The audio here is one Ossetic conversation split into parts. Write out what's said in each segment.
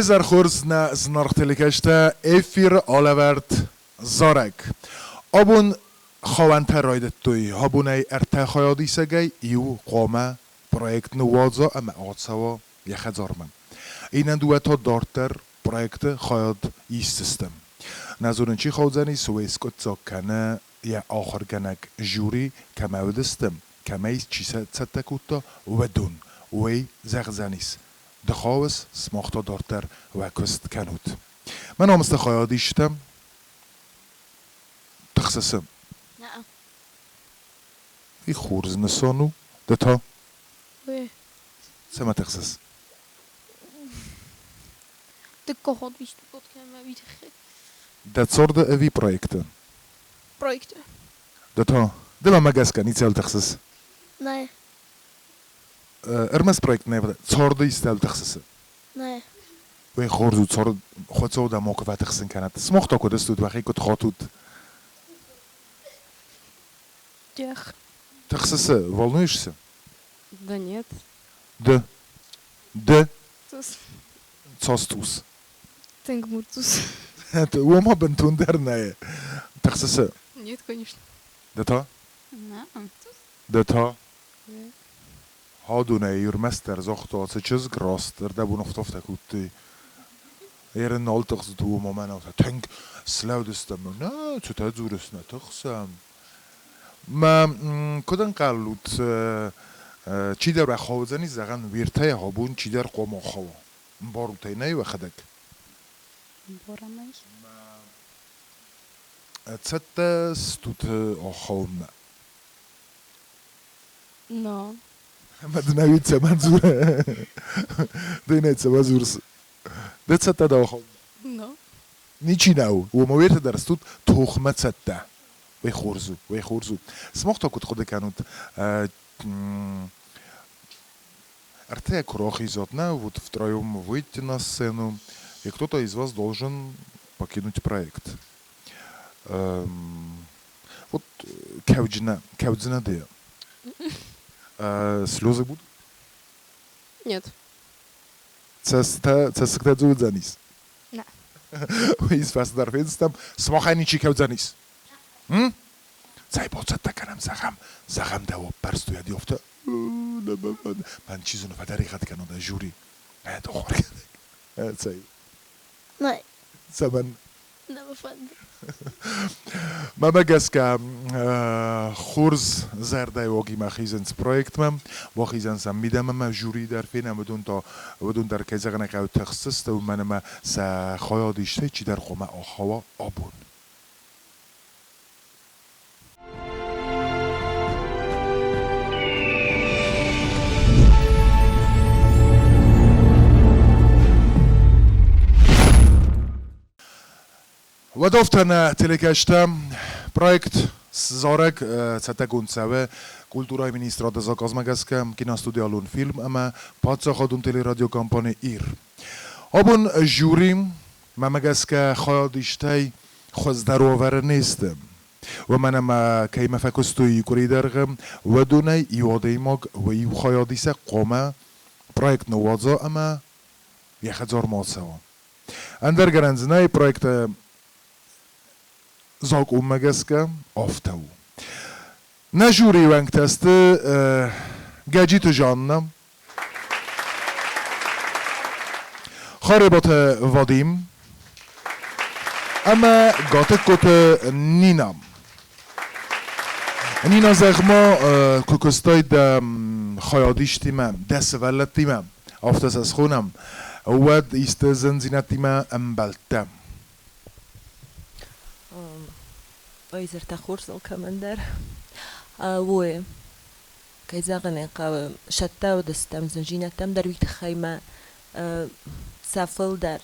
Уезӕр хорз, нӕ зынаргъ телекӕсджытӕ, эфиры алӕвӕрд «Зарӕг». Абон хауӕнтӕ райдыдтой. Абонӕй ӕртӕ хайадисӕгӕй иу хъуамӕ проект ныууадза ӕмӕ ацӕуа йӕ хӕдзармӕ. Иннӕ дыууӕ та дарддӕр проекты хайад исдзысты. Нӕ зонын, чи хаудзӕнис, уый скъуыддзаг кӕны йӕ ахуыргӕнӕг жюри, кӕмӕ уыдысты, кӕмӕй чи сӕ цӕттӕ кодта, уыдон. Уый зӕгъдзӕнис, ды хауыс, сымах та дарддӕр уӕ куыст кӕнут. Мӕ намысты хайадисджытӕ тыхсысы. Нӕ. И хорз нысан у, ды та? Уый. Цӕмӕ тыхсыс? Дыккаг хатт виступать кӕнӕм ӕви тыххӕй. Дӕ царды ӕви проекты? Проекты. Ды та? Ды мӕмӕ гӕсгӕ ницӕуыл тыхсыс? Нӕ. Ӕрмӕст проект нӕ, фӕлӕ царды истӕуыл тыхсыс? Нӕ. Уый хорз у, цард Хуыцау дӕ макуы фӕтыхсын кӕнӕд. Сымах та куыд стут, уӕхи куыд хатут? Тех. Тыхсысы, волнуешься? Да нет. Ды. Ды. Цъус. Цас цъус? Тынг мур цъус. Уома бынтондӕр нӕ тыхсысы? Нет, конечно. Ды та? Нӕ. Ды та? Хадонӕй ӕрмӕстдӕр загъта ацы чызг раст, ӕрдӕбон афтӕ кодтой. Ерын нал тыхст уым ӕмӕ нал тынг слӕудыстӕм. Нӕ, цытӕ дзурыс, нӕ тыхсӕм. Мӕ куыд ӕнхъӕлут, чидӕр ахаудзӕни, зӕгъӕн, уӕртӕ абон чидӕр хъуамӕ ахауа. Ӕмбарут ӕй, нӕй уӕхӕдӕг? Ӕмбарӕм ӕй. Цӕттӕ стут ахауынмӕ? Но. Ӕмӕ дын ӕви цӕмӕн дзуры? Ды нӕ цӕмӕн дзурыс? Ды цӕттӕ дӕ ахауынмӕ? Но. Ничи нӕу. Уымӕ уӕртӕ дӕр стут тохмӕ цӕттӕ. Уый хорз у, уый хорз у. Сымах та куыд хъуыды кӕнут? Ӕртӕ куы рахизат, нӕ, вот втроем выйти на сцену, и кто-то из вас должен покинуть проект. Вот кӕуджынӕ, кӕудзынӕ ды? Слезы будут? Нет. Цӕстытӕ, цӕссыгтӕ дзы уыдзӕнис? Нӕ. Уый фӕстӕдӕр фендзыстӕм, сымахӕй ничи кӕудзӕнис? Цӕй бацӕттӕ кӕнӕм, зӕгъӕм, зӕгъӕм дӕ оппӕрстой ӕдиофтӕ. Мӕн чи зоны, фӕтӕригъӕд кӕнон дӕ жюри. Ӕ, дохуыргӕнӕг. Цӕй. Нӕ. Цӕмӕн? Нӕ мӕ фӕнды. Мӕмӕ гӕсгӕ, хорз зӕрдӕйы хизынц проектмӕ, бахизӕн сӕм мидӕмӕ мӕ жюри дӕр фенӕм, уыдон та уыдон дӕр кӕй зӕгъын ӕй хъӕуы тыхстысты, уымӕн ӕмӕ сӕ хайадистӕй чидӕр хъуамӕ ахауа абон. Уӕд нӕ телекӕстӕ проект зарӕг цӕттӕгонд цӕуы культурӕйы министрады заказмӕ гӕсгӕ киностудиалон фильм ӕмӕ паддзахадон телерадиокомпани «Ир». Абон жюри мӕмӕ гӕсгӕ хайадистӕй хуыздӕр уавӕры не сты. Уымӕн ӕмӕ кӕимӕ фӕкуыстой къуыри дӕргъы, уыдонӕй иу адӕймаг иу хайадисӕг хъуамӕ проект ныууадза ӕмӕ йӕ хӕдзармӕ ацӕуа. Ӕндӕр гӕнӕн дзы нӕй, проекты закъонмӕ гӕсгӕ афтӕ у. Нӕ жюрийы уӕнгтӕ сты Гӕджиты Жаннӕ, Харебаты Вадим ӕмӕ Гатыгкоты Нинӕ. Нинӕ, зӕгъ-ма, куы куыстай дӕ хайадистимӕ, дӕ сывӕллӕттимӕ, афтӕ сӕ схонӕм, уӕд исты зындзинӕдтимӕ ӕмбӕлдтӕ? Изӕртӕ хорз алкӕмӕн дӕр. Уой, кӕй зӕгъын ӕй хъӕуы, сӕттӕ уыдыстӕм зындзинӕдтӕм дӕр уый тыххӕй мӕ сӕ фылдӕр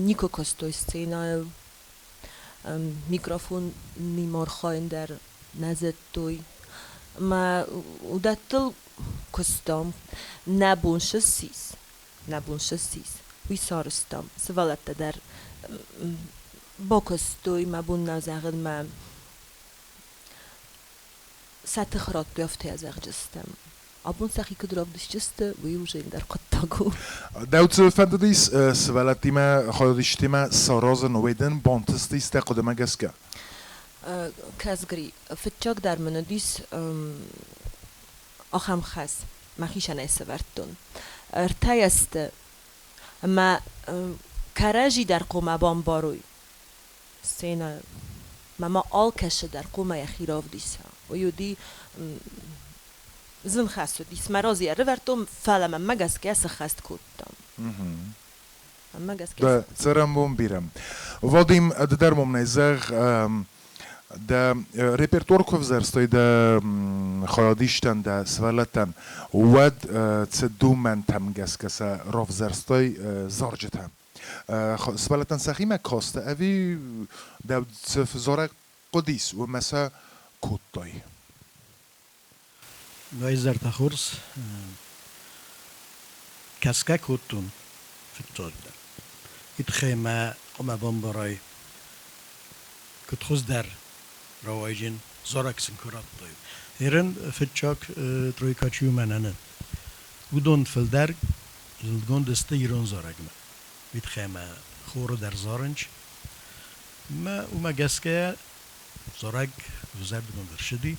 никуы куыстой сценӕйыл. Микрофонимӕ архайын дӕр нӕ зыдтой. Ӕмӕ уыдӕттыл куыстам. Нӕ бон ссис, нӕ бон ссис, уый сарӕзтам. Сывӕллӕттӕ дӕр бакуыстой, мӕ бон нӕу зӕгъын, мӕ сӕ тых радтой, афтӕ зӕгъджыстӕм. Абон сӕхи куыд равдисджысты, уый уже ӕндӕр хъуыддаг. диссаг у. Дӕу цы фӕндыдис сывӕллӕттимӕ хайадистимӕ саразын, уый дын бантыстис дӕ хъуыдымӕ гӕсгӕ? Кӕсгри, фыццаг дӕр мын уыдис ахӕм хӕс, мӕхицӕн ӕй сӕвӕрдтон. Ӕртӕ сты, ӕмӕ кӕрӕдзи дӕр хъуамӕ бамбарой. Сценӕ мӕ ма алкӕцы дӕр хъуамӕ йӕхи равдиса. Уый уыди зын хӕс уыдис. Мӕ разы ӕрӕвӕрдтон, фӕлӕ мӕнмӕ гӕсгӕ сӕххӕст кодтам. Мӕнмӕ гӕсгӕ Дӕ цӕрӕнбон бирӕ. Вадим, ды дӕр мӕм нӕ зӕгъ, дӕ репертуар куы ӕвзӕрстай дӕ хайадистӕн, дӕ сывӕллӕттӕн, уӕд цы домӕнтӕм гӕсгӕ сӕ равзӕрстай зарджытӕ? Сывӕллӕттӕн сӕхимӕ кастӕ ӕви дӕ цы зарӕг хъуыдис, уымӕ сӕ кодтай? Уӕ хорз. Кӕсгӕ кодтон фыццагдӕр. Уый тыххӕй мӕ хъуамӕ бамбарай, куыд хуыздӕр рауайджын зарӕг сын куы радтай. Ерын фыццаг тройка чи у мӕнӕн. Уыдон фылдӕр зындгонд сты ирон зарӕгмӕ. Уый тыххӕй мӕ хоры дӕр зарынч. Мӕ уымӕ гӕсгӕ зарӕг ӕвзӕрдгонд ӕрцыди.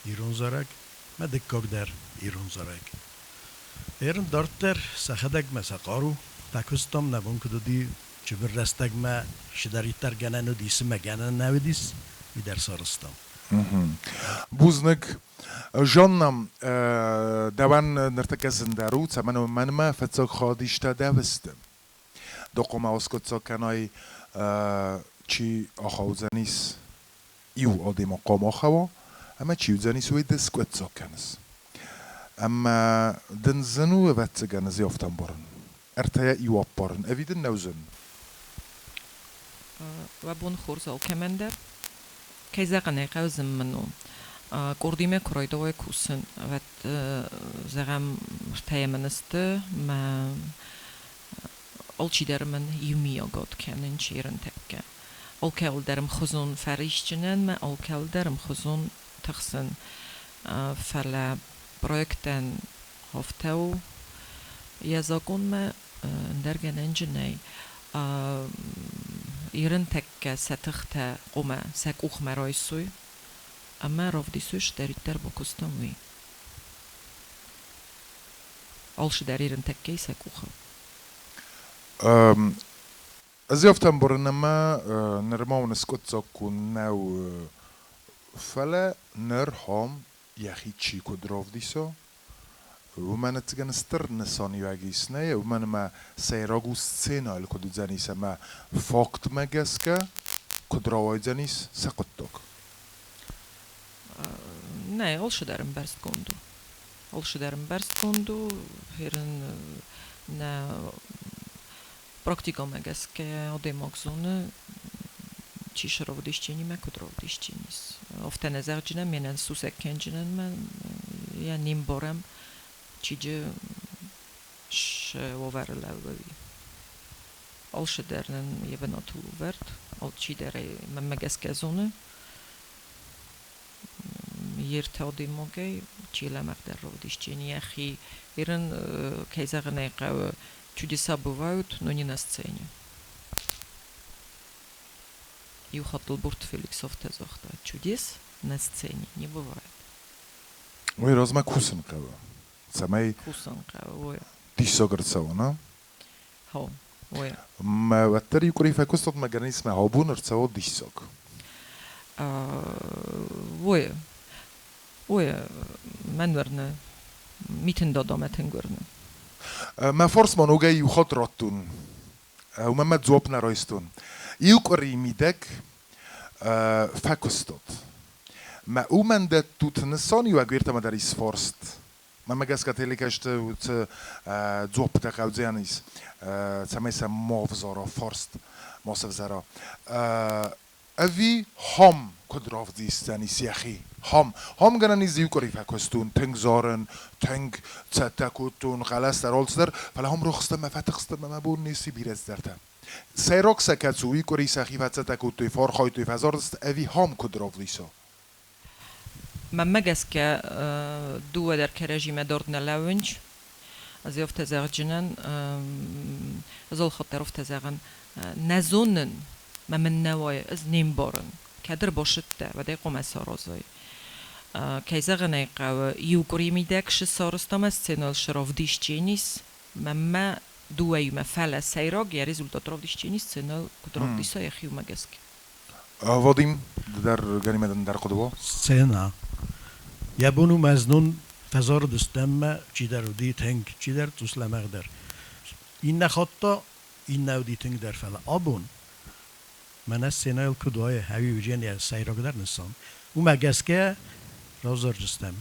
Ирон зарӕг, мӕ дыккаг дӕр ирон зарӕг. Ерын дарддӕр сӕхӕдӕг мӕ сӕ хъару бакуыстам, нӕ бон куыд уыди, цыбыр рӕстӕгмӕ цыдӕриддӕр гӕнӕн уыдис ӕмӕ гӕнӕн нӕ уыдис, уый дӕр сарӕзтам. Бузныг. Жанна, дӕуӕн ныртӕккӕ зындӕр у, цӕмӕн у мӕнмӕ фыццаг хайадистӕ дӕу сты. Ды хъуамӕ аскъуыддзаг кӕнай, чи ахаудзӕнис, иу адӕймаг хъуамӕ ахауа, ӕмӕ чи уыдзӕнис, уый ды скъуыддзаг кӕныс. Ӕмӕ дын зын у, ӕвӕццӕгӕн, ӕз афтӕ ӕмбарын. Ӕртӕйӕ иу аппарын, ӕви дын нӕу зын? Уӕ бон хорз алкӕмӕн дӕр. Кӕй зӕгъын ӕй хъӕуы, зын мын у. Къордимӕ куы райдайой кусын, уӕд, зӕгъӕм, ӕртӕйӕ мын сты, мӕ алчидӕр мын иумиагад кӕнын черынтӕккӕ. Алкӕуыл дӕр ӕмхуызон фӕрисджынӕн мӕ алкӕуыл дӕр ӕмхуызон тыхсын. Фӕлӕ проектӕн афтӕ у, йӕ закъонмӕ ӕндӕр гӕнӕнджы нӕй. Ерынтӕккӕ сӕ тыхтӕ хъуамӕ сӕ къухмӕ райсой ӕмӕ равдисой, цыдӕриддӕр бакуыстам, уый. Алцыдӕр ерынтӕккӕй сӕ къухы. Ӕз афтӕ ӕмбарын, ӕмӕ нырма уын скъуыддзаг куы нӕу, фӕлӕ ныр хом йӕхи чи куыд равдиса, уымӕн ӕцӕгӕн стыр нысаниуӕг ис, нӕ? Уымӕн ӕмӕ сӕйраг у сценӕйыл куыд уыдзӕнис ӕмӕ фактмӕ гӕсгӕ куыд рауайдзӕнис сӕ хъуыддаг. Нӕ, алцыдӕр ӕмбӕрстгонд у. Алцыдӕр ӕмбӕрстгонд у, ерын нӕ практикӕмӕ гӕсгӕ адӕймаг зоны, чи цы равдисджын ӕмӕ куыд равдисджын ис. Афтӕ нӕ зӕгъджынӕн, ме нӕ сусӕг кӕнджынӕн мӕ йӕ не мбарӕм, чи джы цы уавӕры лӕууы, уый. Алцыдӕр нын йӕ бынатыл у вӕрд, алчидӕр ӕй мӕнмӕ гӕсгӕ зоны. Йе ртӕ адӕймагӕй чи лӕмӕгъдӕр равдисджын йӕхи. Ерын, кӕй зӕгъын ӕй хъӕуы, чудеса бывают, но не на сцене. Иу хатт Ӕлборты Феликс афтӕ загъта: чудес на сцене не бывает. Уый размӕ кусын хъӕуы, цӕмӕй Кусын хъӕуы, ой. диссаг ӕрцӕуа, нӕ? Хо, ой. Мӕ уӕддӕр иу къуыри фӕкуыстон, мӕ гӕнӕн ис, мӕ абон ӕрцӕуа диссаг. Ой, ой, мӕн уырны, Митын Дадамӕ тынг уырны. Мӕ фарс ма ногӕй иу хатт радтон, уымӕн мӕ дзуапп нӕ райстон. Иу къуырийы мидӕг фӕкуыстат. Мӕ уымӕн дӕттут нысаниуӕг уертӕмӕ дӕр ис фарст. Мӕнмӕ гӕсгӕ телекӕсты уыцы дзуаппытӕ хъӕудзӕн ис, цӕмӕй сӕ ма взара фарст, ма сӕвзӕра. Ӕви хом куыд равдисдзӕнис йӕхи? Хом. Хом гӕнӕн ис иу къуыри фӕкуыстон, тынг зарын, тынг цӕттӕ кодтон, хъӕлӕс дӕр, алцыдӕр, фӕлӕ хом рохстӕн мӕ фӕтыхстӕн мӕ мӕ бон не сси бирӕ цыдӕртӕ. Сӕйраг сӕ кӕцы у, уый къуыри сӕхи фӕцӕттӕ кодтой, фӕархайдтой, фӕзардысты, ӕви хом куыд равдиса? Мӕнмӕ гӕсгӕ дыууӕ дӕр кӕрӕдзимӕ дард нӕ лӕууынц. Ӕз афтӕ зӕгъджынӕн, ӕз алхатт дӕр афтӕ зӕгъын, нӕ зонын, мӕ мын нӕ уайы, ӕз не мбарын. Кӕд ӕрбасыдтӕ, уӕд ӕй хъуамӕ саразай. Кӕй зӕгъын ӕй хъӕуы, иу къуырийы мидӕг шы сарӕзтам ӕз сценӕйыл шы равдисдженис, мӕнмӕ дыууӕимӕ, фӕлӕ сӕйраг йӕ результат равдисдженис сценӕйыл куыд равдиса йӕхи, уымӕ гӕсгӕ. Вадим, ды дӕр Ганимедӕн дӕр хъуыды уа? Сцена. Йӕ бон у мӕ знон фӕзарыдыстӕм мӕ чидӕр уыди тынг, чидӕр цъус лӕмӕгъдӕр. Иннӕ хатт та иннӕ уыди тынгдӕр, фӕлӕ абон мӕнӕ сценӕйыл куыд уайы, ӕви уыджен йӕ сӕйрагдӕр нысан. Уымӕ гӕсгӕ равзарджыстӕм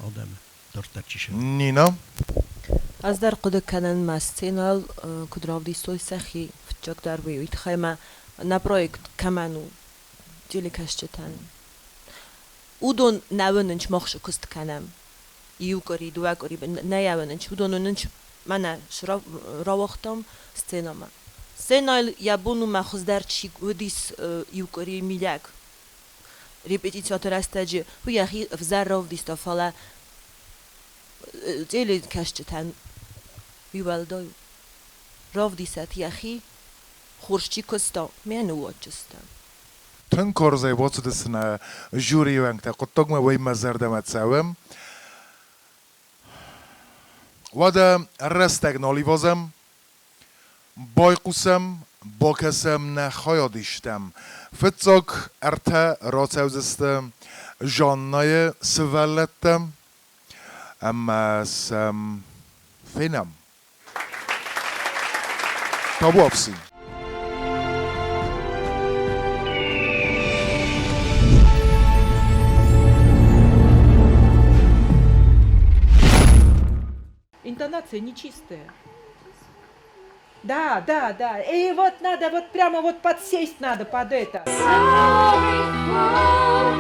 адӕмы дарддӕр чи сӕ. Нина? Ӕз дӕр хъуыды кӕнын мӕ сценӕйыл куыд равдисой сӕхи фыццагдӕр уый, уый тыххӕй мӕ нӕ проект кӕмӕн у телекӕсджытӕн. Уыдон нӕ уынынц, мах цы куыст кӕнӕм. Иу къуыри, дыууӕ къуыри нӕ йӕ уынынц. Уыдон уынынц, мӕнӕ рауагътам сценӕмӕ. Сценӕйыл йӕ бон у мӕ хуыздӕр чи уыдис иу къуыри мидӕг. Репетициаты рӕстӕджы уый йӕхи ӕвзӕр равдыста, фӕлӕ телекӕсджытӕн уый уӕлдай у. Равдисӕт йӕхи, хорз чи куыста, ме ныууадздзыстӕм. Тынг карзӕй бацыдысты нӕ жюрийы уӕнгтӕ хъуыддагмӕ, уый мӕ зӕрдӕмӕ цӕуы. Уӕдӕ рӕстӕг нал ивазӕм, байхъусӕм, бакӕсӕм нӕ хайадистӕм. Фыццаг ӕртӕ рацӕудзысты Жаннӕйы сывӕллӕттӕ ӕмӕ сӕм фенӕм. Табуафси. Интонация нечистая. Да, да, да. И вот надо вот прямо вот подсесть надо под это. Sorry for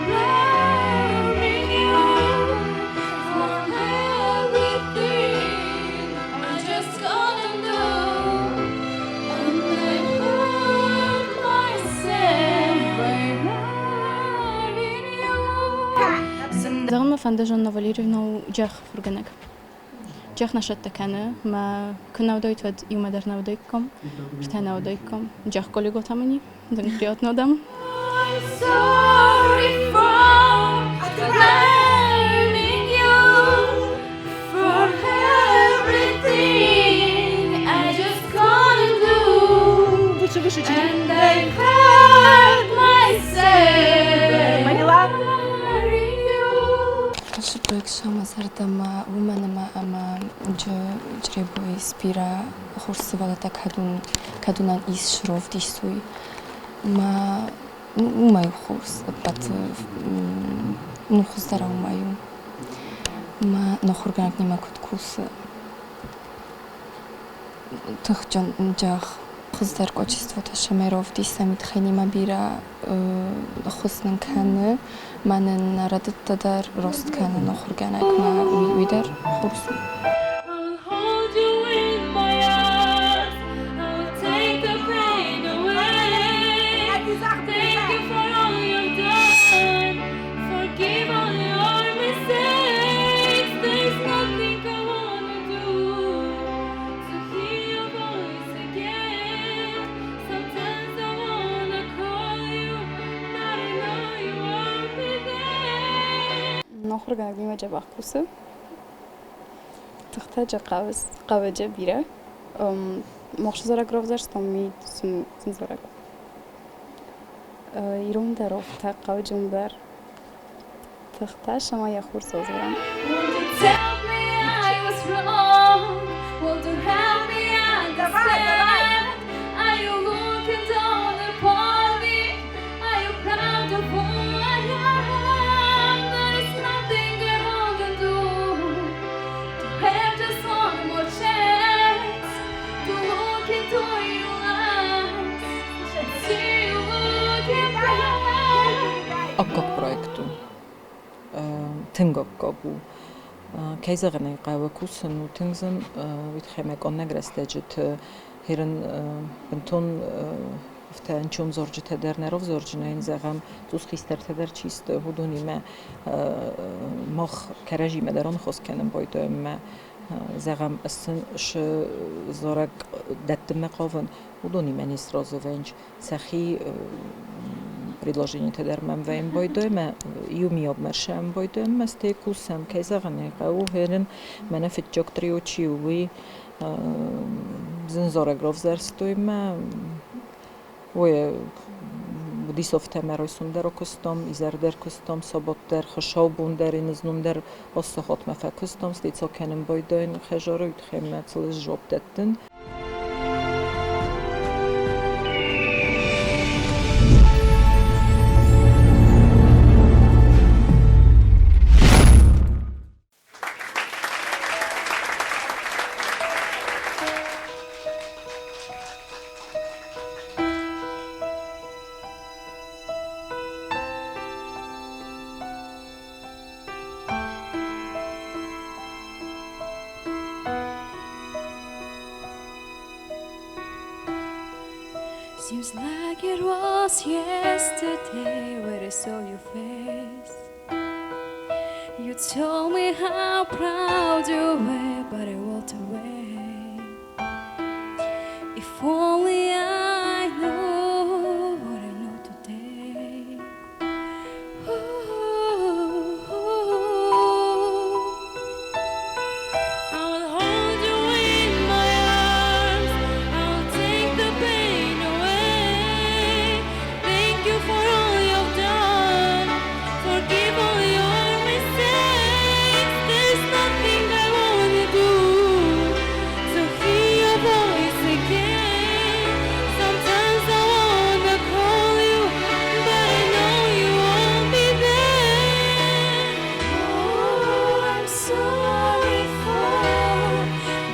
blaming you for everything I just couldn't do, and I hurt myself by hurting you. Зӕгъын мӕ фӕнды Жанна Валерьевна у джах ахуыргӕнӕг. Джах нӕ сӕттӕ кӕны, мӕ куы нӕ уыдаид, уӕд иумӕ дӕр нӕ уыдаиккам, ӕртӕ нӕ уыдаиккам. Джах коллеготӕ мын и, тынг приятно дӕм. I'm sorry for blaming you for everything I just couldn't do. Выше, выше, чуть. And I hurt myself Поняла? by you. Ацы проект сӕ зӕрдӕмӕ уымӕн ӕмӕ ӕмӕ Чъребойы бирӕ хорз сывӕллӕттӕ кӕдонӕн ис сровдисуй. Ма уымӕй хорз ӕппӕт ну хуыздӕр уымӕй у. Ма нахуыргӕнӕг немӕ куыд кусы тыхджын джах хуыздӕр качествотӕ сӕмӕй равдисӕм, тыххӕй немӕ бирӕ ӕххуыс нын кӕны, ма нын нӕ рӕдыдтӕ дӕр раст кӕны ахуыргӕнӕг, ма уый дӕр хорз у. I'll hold you in my arms. I'll take the pain away. Thank you for all you've done. Forgive all your mistakes. There's nothing I wanna do to hear your voice again. Sometimes I wanna call you, but I know you won't be there. Ахуыргӕнӕг мемӕ дзӕбӕх кусы. Тыхтӕ хъавӕджы бирӕ. Мах зарӕг равзӕрстам, уый сын зарӕг. Ирон дӕр афтӕ хъауджын дӕр. Тыхтӕ сӕмӕ йӕ хорз ӕвзарӕм. Won't you tell me I was wrong? Won't you help me understand? Are you looking down upon me? Are you proud of who I am? There is nothing I wouldn't do to have just one more chance to look into your eyes and see you looking back. Аккаг проект у, тынг аккаг у. Кӕй зӕгъын ӕй хъӕуы, кусын у тынг зын, уый тыххӕй мӕ къаннӕг рӕстӕджыты хӕрын бынтон афтӕ ӕнцон зарджытӕ дӕр нӕ равзарджынӕн, зӕгъӕм, цъус хистӕртӕ дӕр чи сты, уыдонимӕ мах кӕрӕдзимӕ дӕр аныхас кӕнын байдайӕм ӕмӕ Зӕгъӕм, ӕз сын цы зарӕг дӕттынмӕ хъавын, уыдонимӕ не сразы вӕййынц. Сӕхи предложенитӕ дӕр мӕм вӕййын байдайы, мӕ иумиагмӕ сӕм байдайӕм, мӕ стӕй кусӕм. Кӕй зӕгъын ӕй хъӕуы, хӕрын, мӕнӕ фыццаг трио чи у, уый зын зарӕг равзӕрстой мӕ Ой, уыдис афтӕ мӕ райсом дӕр акуыстам, изӕр дӕр куыстам, сабат дӕр, хуыцаубон дӕр, знон дӕр ацы сахатмӕ фӕкуыстам, стӕй ца кӕнын байдайын хӕдзары, уый тыххӕй мӕ цыл жуапп дӕттын. Seems like it was yesterday when I saw your face. You told me how proud you were, but I walked away. If only I knew what I know today. Ooh, I will hold you in my arms. I will take the pain away. Thank you for all you've done. Forgive all your mistakes. There's nothing I wanna do to hear your voice again. Sometimes I wanna call you, but I know you won't be there. Oh, I'm sorry for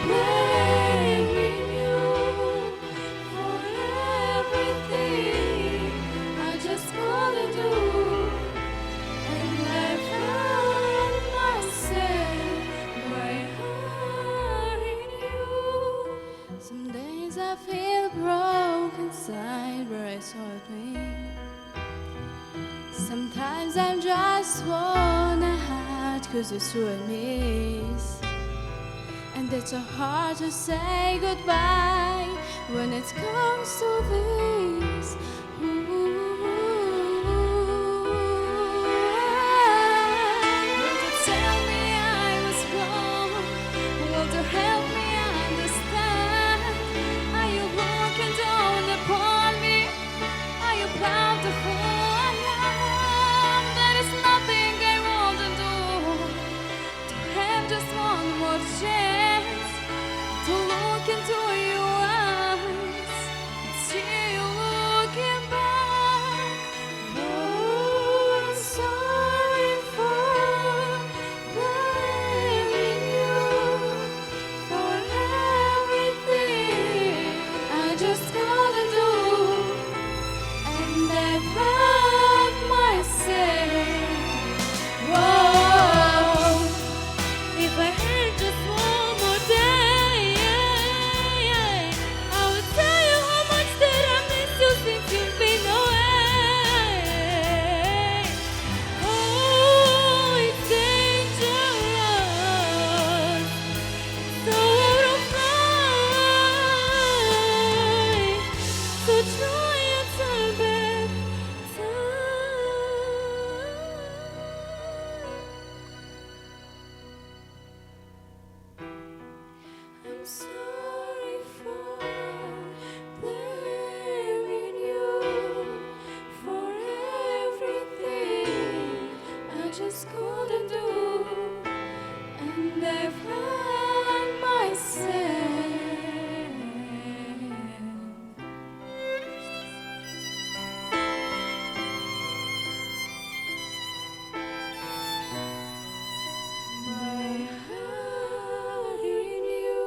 blaming you for everything I just couldn't do. And I found myself by hurting you. Some days I feel broke inside, but I saw it me. Sometimes I'm just wanna hide, 'cause it's who I miss. And it's so hard to say goodbye when it comes to this. Ooh, will you tell me I was wrong? Will you help me understand? Are you looking down upon me? Are you proud of who I am? There is nothing I wouldn't do to have just one more chance to look into your eyes and see you looking back. Oh, I'm sorry for blaming you for everything I just couldn't do, and I found myself. Whoa. If I had just one more day, I would tell you how much that I miss you since you've been away. Oh, it's dangerous, so out of sight. So try and turn back time. I'm sorry for blaming you for everything I just couldn't do, and I found myself. My heart in you.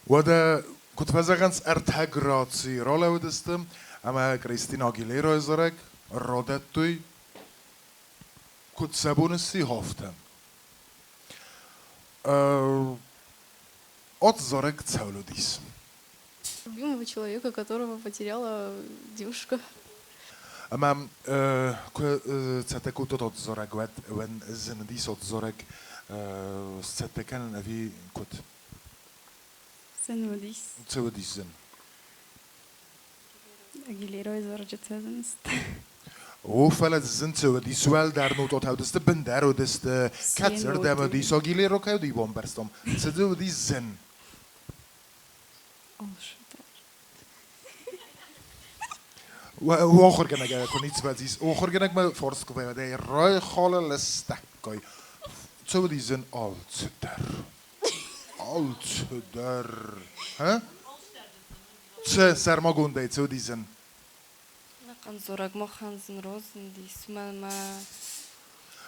Уӕдӕ, куыд фӕзӕгъынц, ӕртӕ грацийы ралӕууыдысты ӕмӕ Кристина Агилерайы зарӕг радӕттой, куыд сӕ бон сси, афтӕ. От зарӕг цӕуыл уыдис? Любимого человека, которого потеряла девушка. Ӕмӕ куы цӕттӕ кодтат от зарӕг, уӕд уӕн зын уыдис от зарӕг сцӕттӕ кӕнын ӕви куыд? Зын уыдис. Цы уыдис зын? Агилеройы зарджытӕ зын сты. О, фӕлӕ зын цы уыдис, уӕлдӕр нотатӕ уыдысты, бындӕр уыдысты, кӕцырдӕм уыдис, Агилеро кӕй уыди бамбӕрстам. Цы дзы уыдис зын? Алшыдӕр. Ахуыргӕнӕг куы ницы фӕцис, ахуыргӕнӕгмӕ фарст куы фӕвӕдӕй, райхалы лыстӕггай. Цы уыдис зын алцыдӕр? Алцыдӕр. Ха? Цы сӕрмагондӕй цы уыдис зын? Ӕнӕхъӕн махӕн зын разындис, уымӕн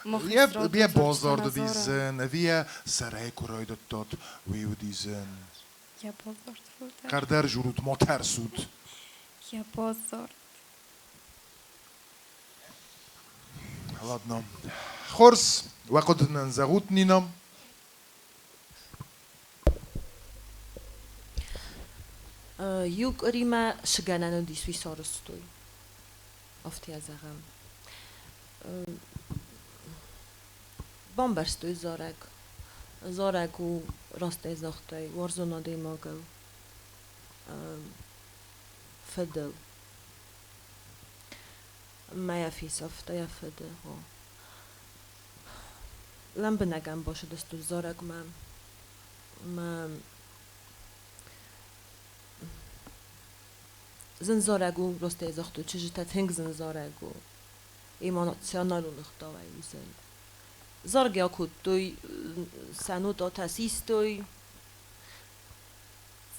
ӕмӕ Йӕ базард уыдис зын, ӕви йӕ сӕрӕй куы райдыдтат, уый уыди зын? Йӕ базард фылдӕр. Хъӕрдӕр журут, ма тӕрсут. Йӕ базард. Ладно. Хорз, уӕ хъуыды нын зӕгъут, Нина. Иу къуыримӕ цы гӕнӕн уыдис, уый сарӕзтой. Афтӕ зӕгъӕм. Бамбӕрстой зарӕг. Зарӕг у, растӕй загътай, уарзон адӕймагыл, фыдыл. Мӕ йӕ фесӕфта йӕ фыды. Лӕмбынӕг ӕм бацыдысты зарӕгмӕ. Мӕ зын зарӕг у, растӕй загътой, чызджытӕ тынг зын зарӕг у. Эмоционалон ӕгъдауӕй у зын. Заргӕ кодтой, сӕ нотатӕ систой,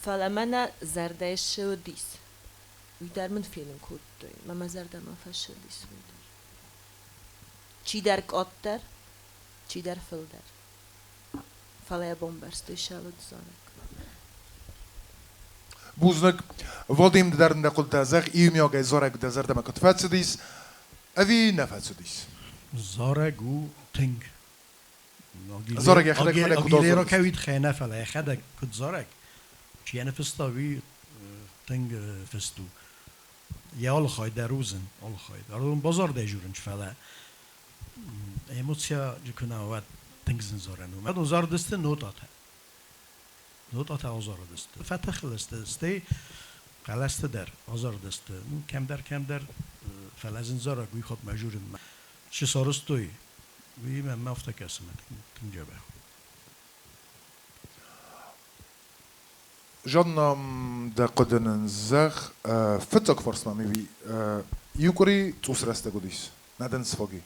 фӕлӕ мӕнӕ зӕрдӕйы ссыдис. Уый дӕр мын фенын кодтой, мӕ мӕ зӕрдӕмӕ фӕсыдис уый дӕр. Чидӕр къаддӕр, чидӕр фылдӕр. Фӕлӕ йӕ бамбӕрстой сӕлыд зарӕг. Бузныг. Вадим, ды дӕр нӕ хъуыдытӕ зӕгъ, иумиагӕй зарӕг дӕ зӕрдӕмӕ куыд фӕцыдис, ӕви нӕ фӕцыдис? Зарӕг у тынг. Зарӕг йӕхӕдӕг фӕлӕ куыд Агилеро кӕуид хӕнӕ, фӕлӕ йӕхӕдӕг куыд зарӕг, чи йӕ ныффыста, уый тынг фыст у. Йӕ алы хай дӕр у зын, алы хай дӕр. Уым базардӕй журынч, фӕлӕ эмоция куы нӕ уӕд тынг зын зарӕн у. Адон зардысты нотатӕ. Нотатӕ азарыдысты. Фӕтыхыл сты, стӕй хъӕлӕсты дӕр азарыдысты. Ну, кӕмдӕр-кӕмдӕр, фӕлӕ зын зарӕг уый хатт мӕ журынмӕ. Чи сарӕзтой, уый мӕнмӕ афтӕ кӕсы, мӕ тынг дзӕбӕх. Жанна, дӕ хъуыды нын зӕгъ, фыццаг фарстмӕ maybe иу къуыри цъус рӕстӕг уыдис, нӕ дын сфаг и?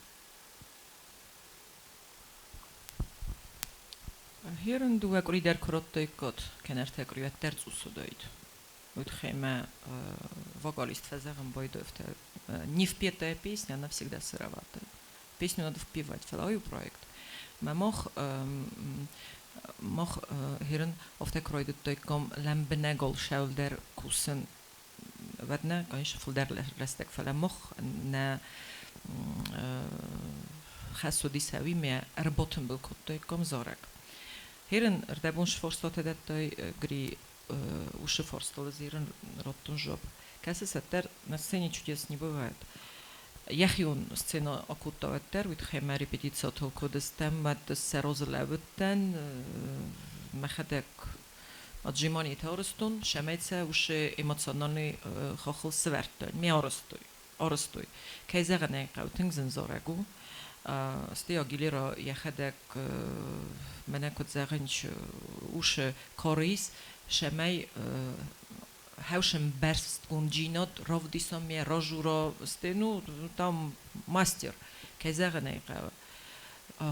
Херын дыууӕ къуыри дӕр куы радтаиккат, кӕнӕ ӕртӕ къуыри, уӕддӕр цъус уыдаид. Уый тыххӕй мӕ вокалист фӕзӕгъын байдайы, не впетая песня, она всегда сыроватая. Песню надо впевать, фӕлӕ уый у проект. Мӕ мах херын афтӕ куы райдыдтаиккам лӕмбынӕг алшӕуылдӕр кусын, уӕд нӕ, конечно, фылдӕр рӕстӕг, фӕлӕ мах нӕ хӕс уыдис ӕви мӕ ӕрбатымбыл кодтаиккам зарӕг. Херын ӕрдӕбон сфарстатӕ дӕттай гри уши фарстыл зирын радтон жуап. Кӕцы сӕддӕр на сцене чудес не бывает. Йӕхион сцена акодта уӕддӕр, уый тыххӕй мӕ репетициятыл куы уыдыстӕм, уӕд сӕ разы лӕууыдтӕн, мӕхӕдӕг отжиманитӕ арӕзтон, сӕмӕй сӕ уыцы эмоциональный хаххыл сывӕрдтой, ме арӕзтой. Кӕй зӕгъын ӕй хъӕуы, тынг зын зарӕг у. Стӕй Агилера йӕхӕдӕг мӕнӕ куыд зӕгъынч, усы кары ис, сӕмӕй хӕушын бӕрстгонд равдиса ме ражура, стӕй, ну, там мастер, кӕй зӕгъын ӕй хъӕуы.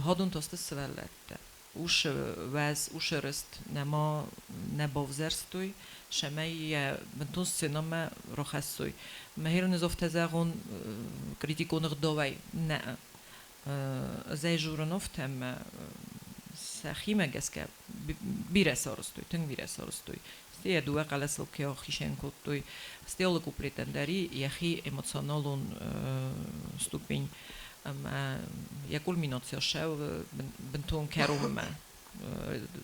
Хадон та сты сывӕллӕттӕ. Усы уӕз, усы рыст нӕма нӕ бавзӕрстой, сӕмӕй йӕ бынтон сценӕмӕ рахӕссой. Мӕ херын ӕз афтӕ зӕгъон критикон ӕгъдауӕй нӕ. Ӕз ӕй журын афтӕ ӕмӕ сӕхимӕ гӕсгӕ бирӕ сарӕзтой, тынг бирӕ сарӕзтой. Стӕй йӕ дыууӕ хъӕлӕсыл кӕй ахицӕн кодтой, стӕй алы куплетӕн дӕр йӕхи эмоционалон ступень ӕмӕ йӕ кульминацийӕ ссӕуы бынтон кӕронмӕ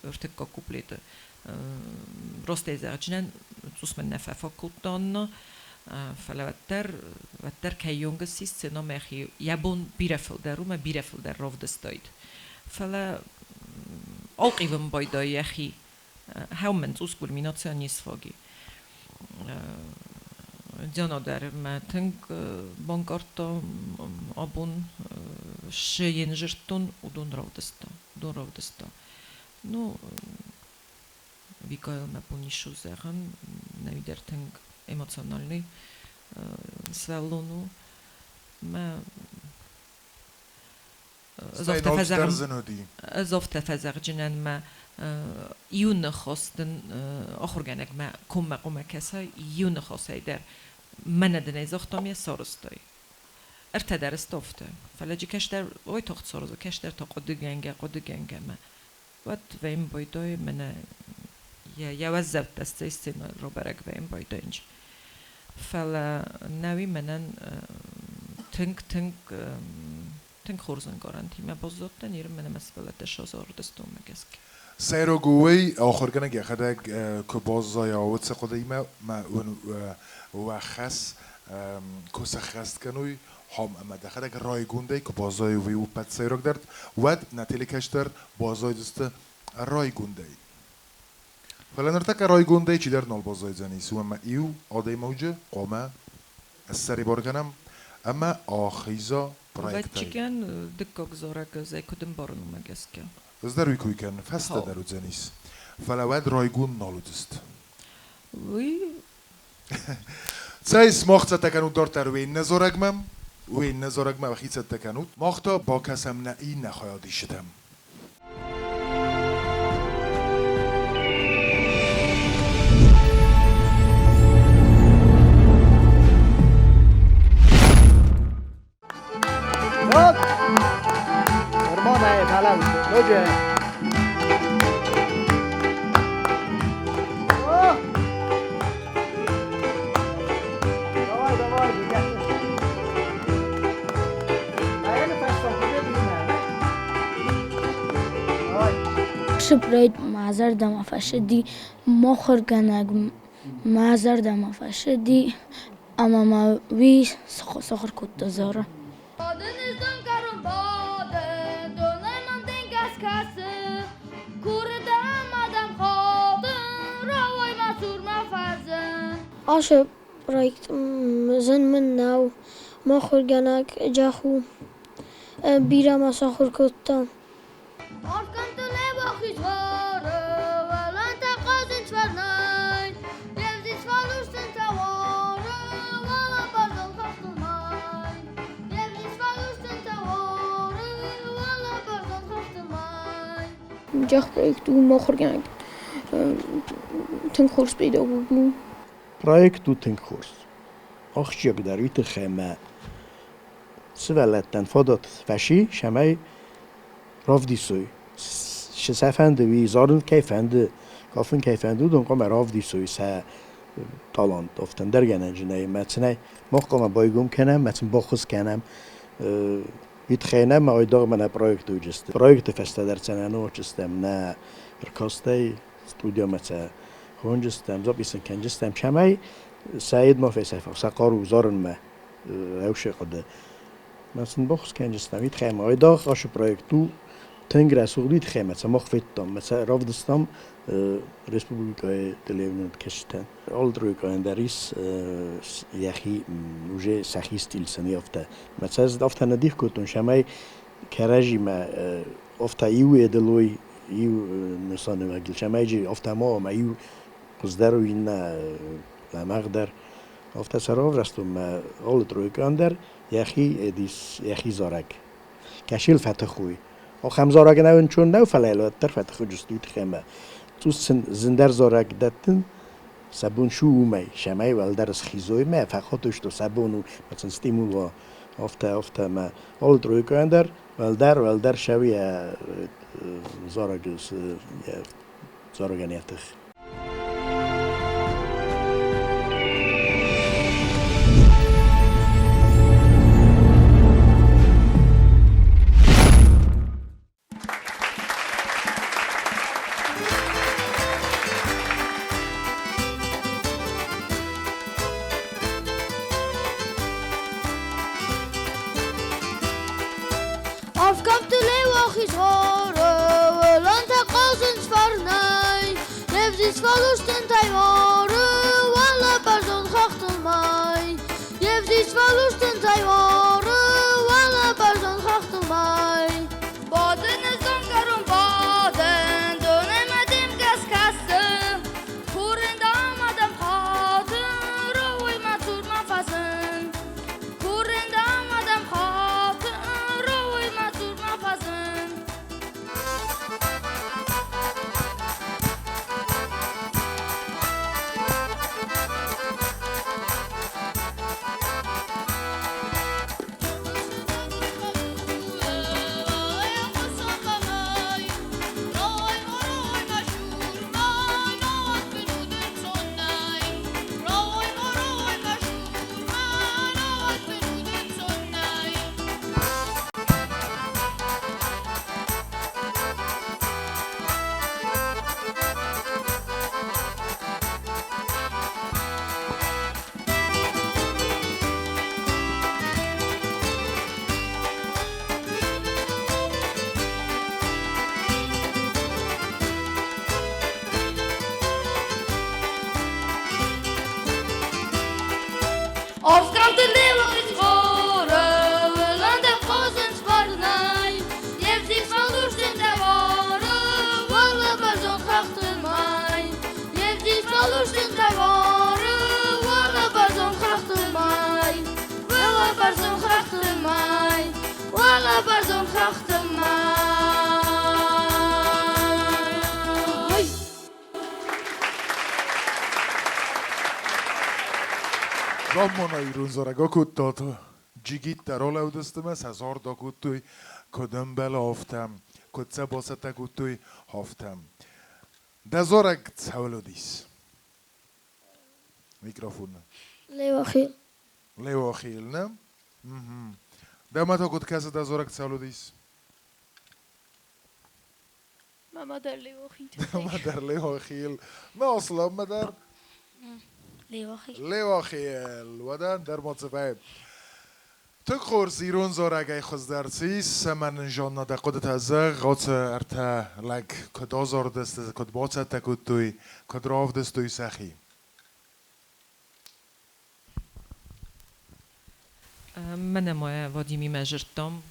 ӕртыккаг куплеты. Ростӕй зӕгъджынӕн, цъус мын нӕ фӕфаг кодта Анна, фӕлӕ уӕддӕр, уӕддӕр кӕйонг ссис сценӕмӕ йӕхи йӕ бон бирӕ фылдӕр у мӕ бирӕ фылдӕр равдыстаид. Фӕлӕ ӕлхъивын байдайы йӕхи. Хӕумӕн цъус кульминацийӕ не сфаг и. Диана дӕр мӕ тынг банкъардта абон, шы йын зырдтон, уыдон равдыста, уыдон равдыста. Ну, Викайыл мӕ бон ис у зӕгъын, нӕуи дӕр тынг эмоциональный сывӕллон у. Мӕ ӕз Стӕй афтӕ ноджыдӕр фӕзӕгъын, зын уыди. Ӕз афтӕ фӕзӕгъджынӕн мӕ иу ныхас дын ахуыргӕнӕгмӕ коммӕ хъуамӕ кӕсай, иу ныхасӕй дӕр. Мӕнӕ дын ӕй загътам, йӕ сарӕзтай. Ӕртӕ дӕр сты афтӕ. Фӕлӕ джы кӕстӕр уайтагъд саразы, кӕстӕр та хъуыдыгӕнгӕ, хъуыдыгӕнгӕ мӕ уӕд вӕййын байдайы мӕнӕ йӕ йӕ уӕззӕуттӕ сценӕйыл рабӕрӕг вӕййын байдайынч. Фӕлӕ нӕуи мӕнӕн тынг, тынг, тынг хорз ӕнкъарӕнтимӕ баззадтӕн, иры мӕнӕ мӕ сывӕллӕттӕ сазардыстонмӕ гӕсгӕ. Сӕйраг у уый, ахуыргӕнӕг йӕхӕдӕг куы баззайа уыцы хъуыдыимӕ, мӕ уын уӕ хӕс куы сӕххӕст кӕной, хом ӕмӕ дӕхӕдӕг райгондӕй куы баззайай, уый у пӕт сӕйрагдӕр, уӕд нӕ телекӕстӕр баззайдзысты райгондӕй. Фӕлӕ ныртӕккӕ райгондӕй чидӕр нал баззайдзӕнис, уымӕ иу адӕймаджы хъуамӕ ссӕрибар кӕнӕм ӕмӕ ахиза проектӕй. Ӕвӕццӕгӕн, дыккаг зарӕг ӕз ӕй куыд ӕмбарын, уымӕ гӕсгӕ. Ӕз дӕр уый кой кӕнын, фӕстӕдӕр уыдзӕнис. Фӕлӕ уӕд райгонд нал уыдзысты. Уый Цӕй, сымах цӕттӕ кӕнут дарддӕр уе ннӕ зарӕгмӕ, уе ннӕ зарӕгмӕ уӕхи цӕттӕ кӕнут. Мах та бакӕсӕм нӕ иннӕ хайадисджытӕм. Ацы проект мӕ зӕрдӕмӕ фӕцыди, мыхуыргӕнӕг мӕ зӕрдӕмӕ фӕцыди ӕмӕ мӕ уый сахуыр кодта зарын. Ацы проект зын мын нӕу, мыхуыргӕнӕг джах у, бирӕ мӕ сахуыр кодта. Джах проект у мыхуыргӕнӕг тынг хорз педагог у. Проект у тынг хорз. Ахсджиагдӕр уый тыххӕй ӕмӕ сывӕллӕттӕн фадат фӕци, цӕмӕй равдисой, цы сӕ фӕнды, уый зарын кӕй фӕнды, кафын кӕй фӕнды, уыдон хъуамӕ равдисой сӕ талант. Афтӕ ӕндӕр гӕнӕнджы нӕй. Мӕ цынӕй мах хъуамӕ байгом кӕнӕм, мӕ сын баххуыс кӕнӕм. Уый тыххӕй нӕ ма айдагъ мӕнӕ проекты уыдысты. Проекты фӕстӕ дӕр цӕнӕ ночыстӕм нӕ ӕркастӕй студиямӕ сӕ хонджыстӕм, записын кӕнджыстӕм, цӕмӕй сӕ ид ма фесӕфа, сӕ хъару зарынмӕ рӕусе хъуыды. Мӕ сын баххуыс кӕнджыстӕм, уый тыххӕй ма айдагъ ацы проект у тынг рӕсугъд, уый тыххӕй мӕ сӕ мах федтам, мӕ сӕ равдыстам республикӕйы телеуынынад кӕсджытӕн. Алы тройкӕйӕн дӕр ис йӕхи уже сӕхи стиль сын афтӕ. Мӕ сӕ афтӕ нӕ дих кодтон, цӕмӕй кӕрӕдзимӕ афтӕ иу эдылой, иу нысаниуӕгыл, цӕмӕй афтӕ ма ӕмӕ иу хуыздӕр у, иннӕ лӕмӕгъдӕр. Афтӕ сӕ равзӕрстон мӕ алы тройкӕйӕн дӕр йӕхи эдис, йӕхи зарӕг. Кӕсил фӕтых уый. Ахӕм зарӕг нӕ ӕнцон нӕу, фӕлӕ йыл уӕддӕр фӕтых уыдысты уый тыххӕй ӕмӕ цъус сын зындӕр зарӕг дӕттын, сӕ бон шу уымӕй, цӕмӕй уӕлдӕр схизой мӕ фӕхотой, что сӕ бон у, мӕ сын стимул уа. Афтӕ, афтӕ ӕмӕ алы тройкӕйӕн дӕр уӕлдӕр, уӕлдӕр сӕуы йӕ зарӕг, йӕ зарӕгӕн йӕ тых. фӕлурс тынтӕй уары уӕлӕ бӕрзонд хӕхтыл мӕй. Йе взист фӕлурс тынтӕй уары уӕлӕ бӕрзонд хӕхтыл мӕй. Бадын ӕз донгӕрон, бадын, донӕй мӕ дымгӕ скӕсы. Курын дӕм, адӕм, хатыр, уый мӕ цурмӕ фӕзын. Курын дӕм, адӕм, хатыр, уый мӕ цурмӕ фӕзын. Замманай ирон зарӕг акодтат, джигиттӕ ралӕудысты мӕ сӕ зард акодтой, куыд ӕмбӕлы, афтӕ, куыд сӕ бацӕттӕ кодтой, афтӕ. Дӕ зарӕг цӕуыл уыдис? Микрофон. Леуахил. Леуахил, нӕ? Дӕумӕ та куыд кӕсы, дӕ зарӕг цӕуыл уыдис? Мама дӕр Леуахил. Мама дӕр Леуахил. Мӕ Асланмӕ дӕр? Леуахил. Леуахил. Уӕдӕ ӕндӕр ма цы вӕййы. Тынг хорз ирон зарӕгӕй хуыздӕр цы ис, цӕмӕн нын Жанна дӕ хъуыдытӕ зӕгъ, ацы ӕртӕ лӕг куыд азардысты, куыд бацӕттӕ кодтой, куыд равдыстой сӕхи? Мӕнӕ ма Вадимимӕ зырдтам,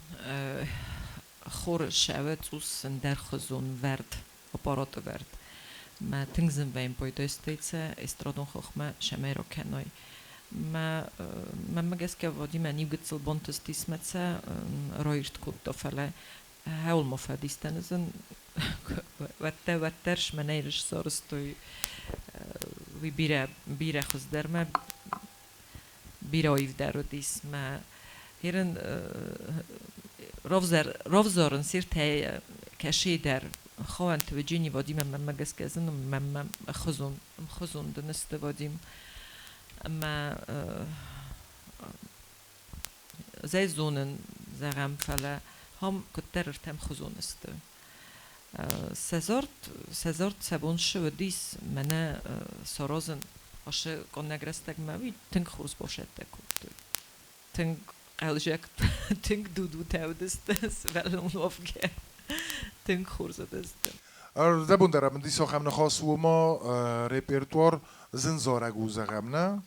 хоры сӕвы цъус ӕндӕрхуызон вӕрд, аппараты вӕрд. Мӕ тынг зын вӕййын пайдайстӕйцӕ эстрадон хохмӕ сӕмӕй ракӕной. Мӕ мӕнмӕ гӕсгӕ Вадимӕн иу гыццыл бантыстис мӕ цӕ раирд кодта, фӕлӕ хӕуыл ма фӕдистӕн зын уӕддӕр мӕнӕй ссарыстой уый бирӕ бирӕ хуыздӕрмӕ бирӕ аивдӕр уыдис мӕ Херын равзарын сиртӕй кӕшейдӕр хауӕнты Ваджини Вадимӕ мӕнмӕ гӕсгӕ зын мӕнмӕ ӕмхуызон ӕмхуызон дын сты Вадим ӕмӕ зӕй зонын зӕгъӕм фӕлӕ хам куыддӕр ӕртӕмхуызон сты. Сӕ зард сӕ бон шы уыдис мӕнӕ саразын ашы къаннӕг рӕстӕгмӕ уый тынг хорз бацӕттӕ кодтой. Тынг хъӕлдзӕг, тынг дудутӕ уыдысты сывӕллон уӕвгӕ. Тынг хорз уыдысты. Дӕ бон дӕр ӕмӕ ахӕм ныхас у ма репертуар зын зарӕг у зӕгъӕм, нӕ?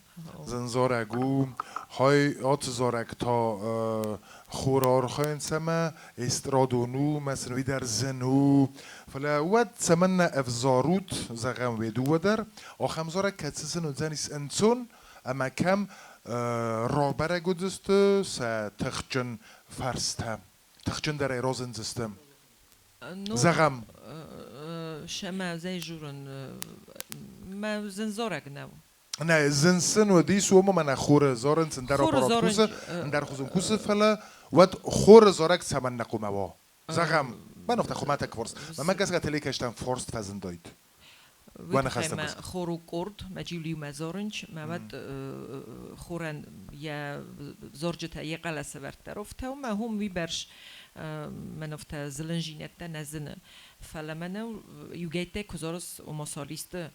Зын зарӕг у, хай ацы зарӕг та хор архайынц ӕмӕ эстрадон у, мӕ сын уый дӕр зын у. Фӕлӕ уӕд цӕмӕннӕ ӕвзарут, зӕгъӕм, уе дыууӕ дӕр, ахӕм зарӕг кӕцы сын уыдзӕнис ӕнцон ӕмӕ кӕм рабӕрӕг уыдзысты сӕ тыхджын фӕрстӕ, тыхджындӕрӕй разындзысты. Зӕгъӕм. Сӕмӕ зӕй журын мӕ зын зарӕг нӕу. Нӕ, зын сын уыдис уымӕ мӕнӕ хоры зарын сын дӕр аппарат кусы, ӕндӕр хуызон кусы, фӕлӕ уӕд хоры зарӕг цӕмӕннӕ хъуамӕ уа? Зӕгъӕм, мӕн афтӕ хуымӕтӕг форст. Мӕнмӕ гӕсгӕ телекӕстӕн форст фӕзындаид. Уый тыххӕй мӕ хор у къорд, мӕ джиу-лиумӕ зарынч, мӕ уӕд хорӕн йӕ зарджытӕ йӕ хъӕлӕсӕвӕрдтӕ рафтау, мӕ хом уыйбӕрц мӕн афтӕ зылынзинӕдтӕ нӕ зыны. Фӕлӕ мӕнӕ иугӕйттӕй куы зарыс, ома солисты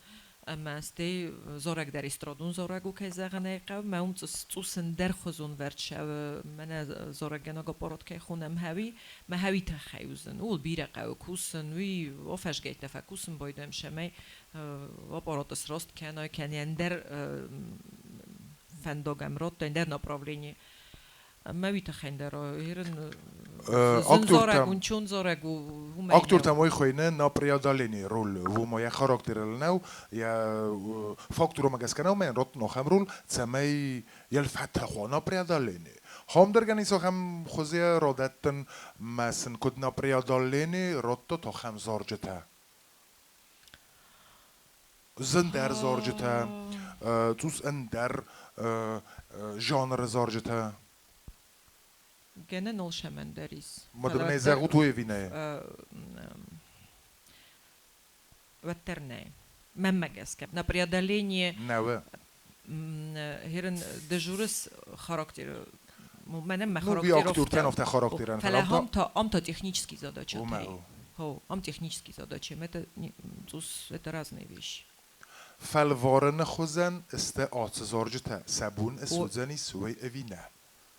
Ӕмӕ стӕй зарӕг дӕр эстрадон зарӕг у, кӕй зӕгъын ӕй хъӕуы. Мӕ уым цъус ӕндӕрхуызон вӕрд цӕуы, мӕнӕ зарӕггӕнӕг аппарат кӕй хонӕм хӕуи, мӕ хӕуи тыххӕй уыдзӕн. Ууыл бирӕ хъӕуы кусын, уый афӕзгӕйттӕ фӕкусын байдайӕм, цӕмӕй аппараты сраст кӕнай, кӕнӕ ӕндӕр фӕндаг ӕм радтай, ӕндӕр направлени. Ӕмӕ уый тыххӕй дӕр ерын зын зарӕг, унчон зарӕг у, уымӕй. Актертӕм уый хуыйны на преодолении роль. Уымӕ йӕ характерыл нӕу, йӕ фактурӕмӕ гӕсгӕ нӕу, мӕн раттын ахӕм роль, цӕмӕй йӕ фӕтӕхуа на преодолении. Хомдӕргӕн ис ахӕм хуызы радӕттын, мӕ сын куыд на преодолении радтат ахӕм зарджытӕ. Зындӕр зарджытӕ, цъус ӕндӕр жанры зарджытӕ. Гӕнӕн алцӕмӕн дӕр ис. Мадонӕй зӕгъут уый ӕви нӕ? Уӕддӕр нӕй. Мӕнмӕ гӕсгӕ. На преодоление Нӕуы. Херын дежурыс характеры мӕнӕн мӕ Ну, ви актертӕн афтӕ характерӕн. Фӕлӕ ам та технический задача. Хо, ам технический задача. Это цъус это разные вещи. Фӕлварыны хуызӕн сты ацы зарджытӕ. Сӕ бон ысуыдзӕнис уый ӕви нӕ?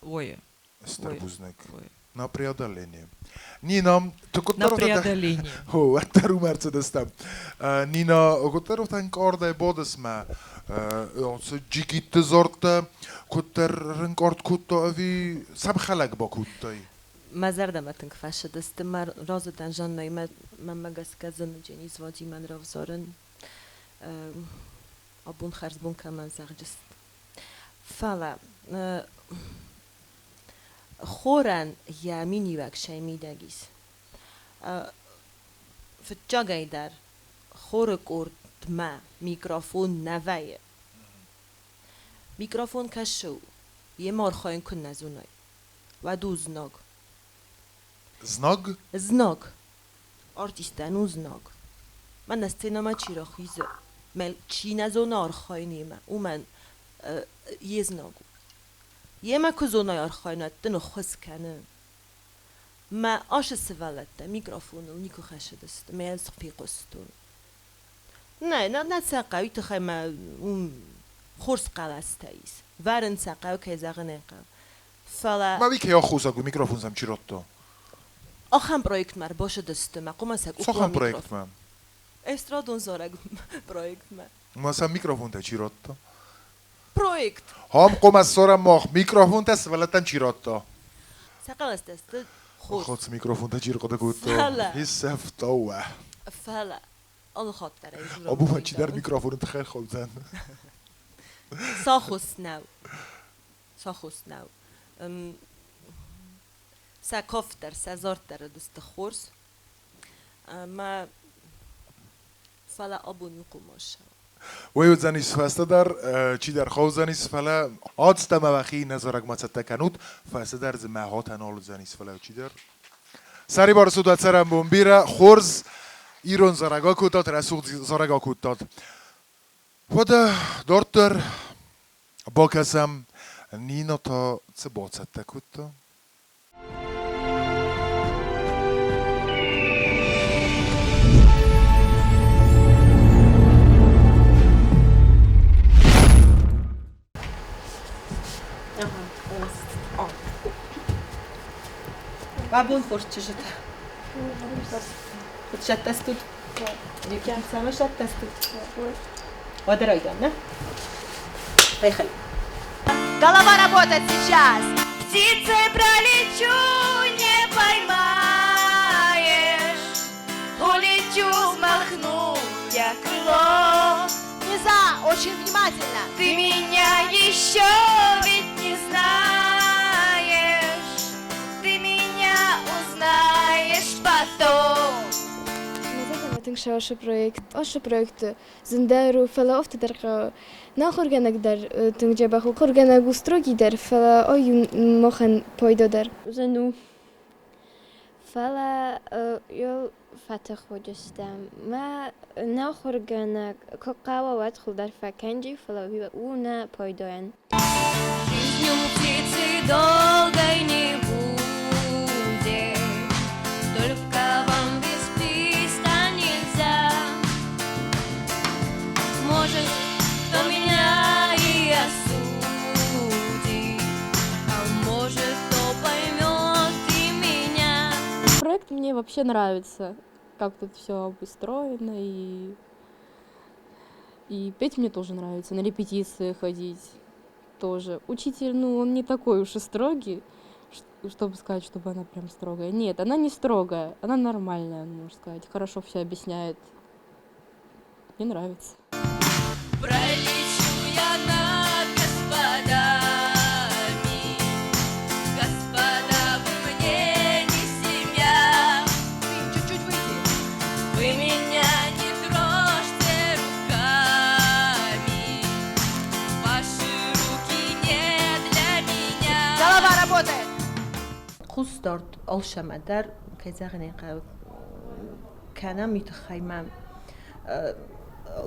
Ой. Стыр бузныг. На преодоление. Нина, ты На преодоление. Хо, уӕддӕр уым ӕрцыдыстӕм. Нина, куыддӕр ӕнкъардӕй бадыс мӕ ацы джигитты зардтӕ, куыддӕр ӕнкъард кодта ӕви сӕм хӕлӕг бакодтай? Мӕ зӕрдӕмӕ тынг фӕцыдысты. Мӕ разы дӕн Жаннӕимӕ, мӕнмӕ гӕсгӕ зын уыдзӕни Вадимӕн равзарын. Абон хӕрзбон кӕмӕн зӕгъджыс. Фӕлӕ хорӕн йӕ миниуӕг сӕ мидӕг ис. Фыццагӕй дӕр хоры къордмӕ микрофон нӕ вӕййы. Микрофон кӕсы у, йемӕ архайын куы нӕ зонай, уӕд у знаг. Знаг? Знаг. Артистӕн у знаг. Мӕнӕ сценӕмӕ чи рахизы, мӕ чи нӕ зоны архайын йемӕ, уымӕн йе знаг у. Йемӕ куы зонай архайын, уӕд дын ӕххуыс кӕны. Мӕ ацы сывӕллӕттӕ микрофоныл никуы хӕцыдысты, мӕ ӕз фехъуыстон. Нӕ, нӕ сӕ хъӕуы тыххӕй мӕ уым хорз хъӕлӕстӕ ис. Вӕрын сӕ хъӕуы, кӕй зӕгъын ӕй хъӕуы. Фӕлӕ... Ма уый кӕй аххосаг у, микрофон сӕм чи радта? Ахӕм проектмӕ ӕрбацыдысты, мӕ хъуымӕ сӕ къухмӕ Цахӕм проектмӕ? Эстрадон зарӕг проектмӕ. Ма сӕм микрофонтӕ чи радта? Проект! Хам хъуымӕ ссарӕм мах микрофонтӕ сывӕллӕттӕн чи радта? Сӕ хъӕлӕстӕ сты хорз. Ахац микрофонтӕ чи рхъуыды кодта? Фӕлӕ... Исӕфтауӕ. Фӕлӕ алы хатт дӕр ӕй дзурӕм. Абон чидӕр микрофоны тыххӕй хъӕудзӕн. Сахус нӕу. Сахус нӕу. Сӕ кафт дӕр, сӕ зард дӕр уыдысты хорз. Ӕмӕ фӕлӕ абон иу хъуымац. Уый уыдзӕнис фӕстӕдӕр, чидӕр хъӕудзӕнис, фӕлӕ ацытӕ мӕ уӕхи нӕ зарӕгмӕ цӕттӕ кӕнут, фӕстӕдӕр дзы мӕ хотӕ нал уыдзӕнис, фӕлӕ чидӕр. Сӕрибар суд уӕ цӕрӕнбон бирӕ, хорз ирон зарӕг акодтат, рӕсугъд зарӕг акодтат. Уӕдӕ дарддӕр бакӕсӕм, Нина та цы бацӕттӕ кодта? Абон хорз чызджытӕ. Куыд сӕттӕстут? Цӕмӕ сӕттӕстут? Уӕдӕ райдиан, нӕ? Поехали. Голова работает сейчас. Птицей пролечу, не поймаешь. Улечу, взмахну я крылом. Низа, очень внимательно. Ты меня еще ведь не знаешь. Ты меня узнаешь потом. Тынг сӕ проект, ацы проект зындӕр у, фӕлӕ афтӕ дӕр хъӕуы. Нӕ ахуыргӕнӕг дӕр тынг дзӕбӕх у, ахуыргӕнӕг у строгий дӕр, фӕлӕ ай у махӕн пайда дӕр. Зын у, фӕлӕ йыл фӕтых уыдыстӕм. Мӕ нӕ ахуыргӕнӕг куы хъӕуа, уӕд хуылдӕр фӕкӕнджи, фӕлӕ у нӕ пайдайӕн. Жизнь у птицы долгой не будет, Только вам без свиста нельзя. Вообще нравится, как тут все обустроено, и петь мне тоже нравится, на репетиции ходить тоже. Учитель, ну, он не такой уж и строгий, чтобы сказать, чтобы она прям строгая. Нет, она не строгая, она нормальная, можно сказать. Хорошо все объясняет. Мне нравится. Пролечу я над господами, господа, вы мне не семья. Чуть-чуть выйди. Вы меня не трожьте руками, ваши руки не для меня. Голова работает. Хъусдард алцӕмӕ дӕр, кӕй зӕгъын ӕй хъӕуы, кӕнӕм, уый тыххӕй ма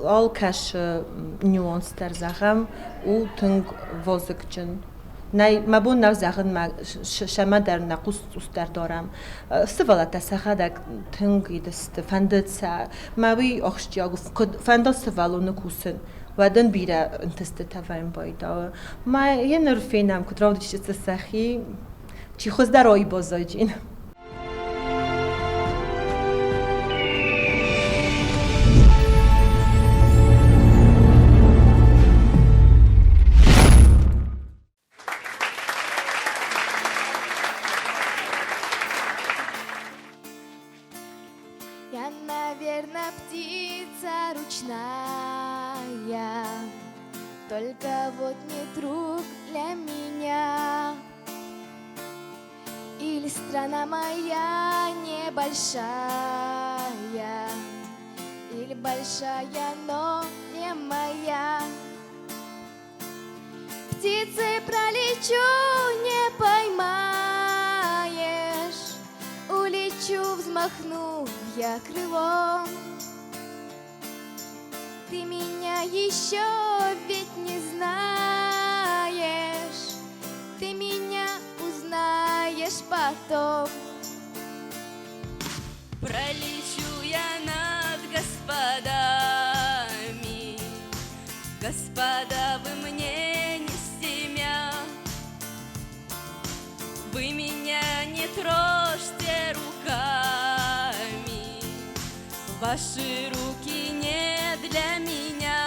алкӕцы нюанс дӕр, зӕгъӕм, у тынг вазыгджын. Нӕй, мӕ бон нӕу зӕгъын, мӕ сӕмӕ дӕр нӕ хъус цъусдӕр дарӕм. Сывӕллӕттӕ сӕхӕдӕг тынг идысты, фӕндыд сӕ. Мӕ уый ахсджиаг у, куыд фӕнда сывӕллоны кусын, уӕд ын бирӕ ӕнтыстытӕ вӕййын байдауы. Мӕ йӕ ныр фенӕм, куыд равдисдзысты сӕхи, чи хуыздӕр ой баззайджын. Я, наверное, птица ручная, только вот не друг для меня. Или страна моя небольшая, или большая, но не моя. Птицей пролечу, не поймаешь, улечу, взмахну я крылом. Ты меня еще ведь не знаешь, ты меня узнаешь потом. Пролечу я над господами, господа, вы мне не семья. Вы меня не трожьте руками, ваши руки не для меня.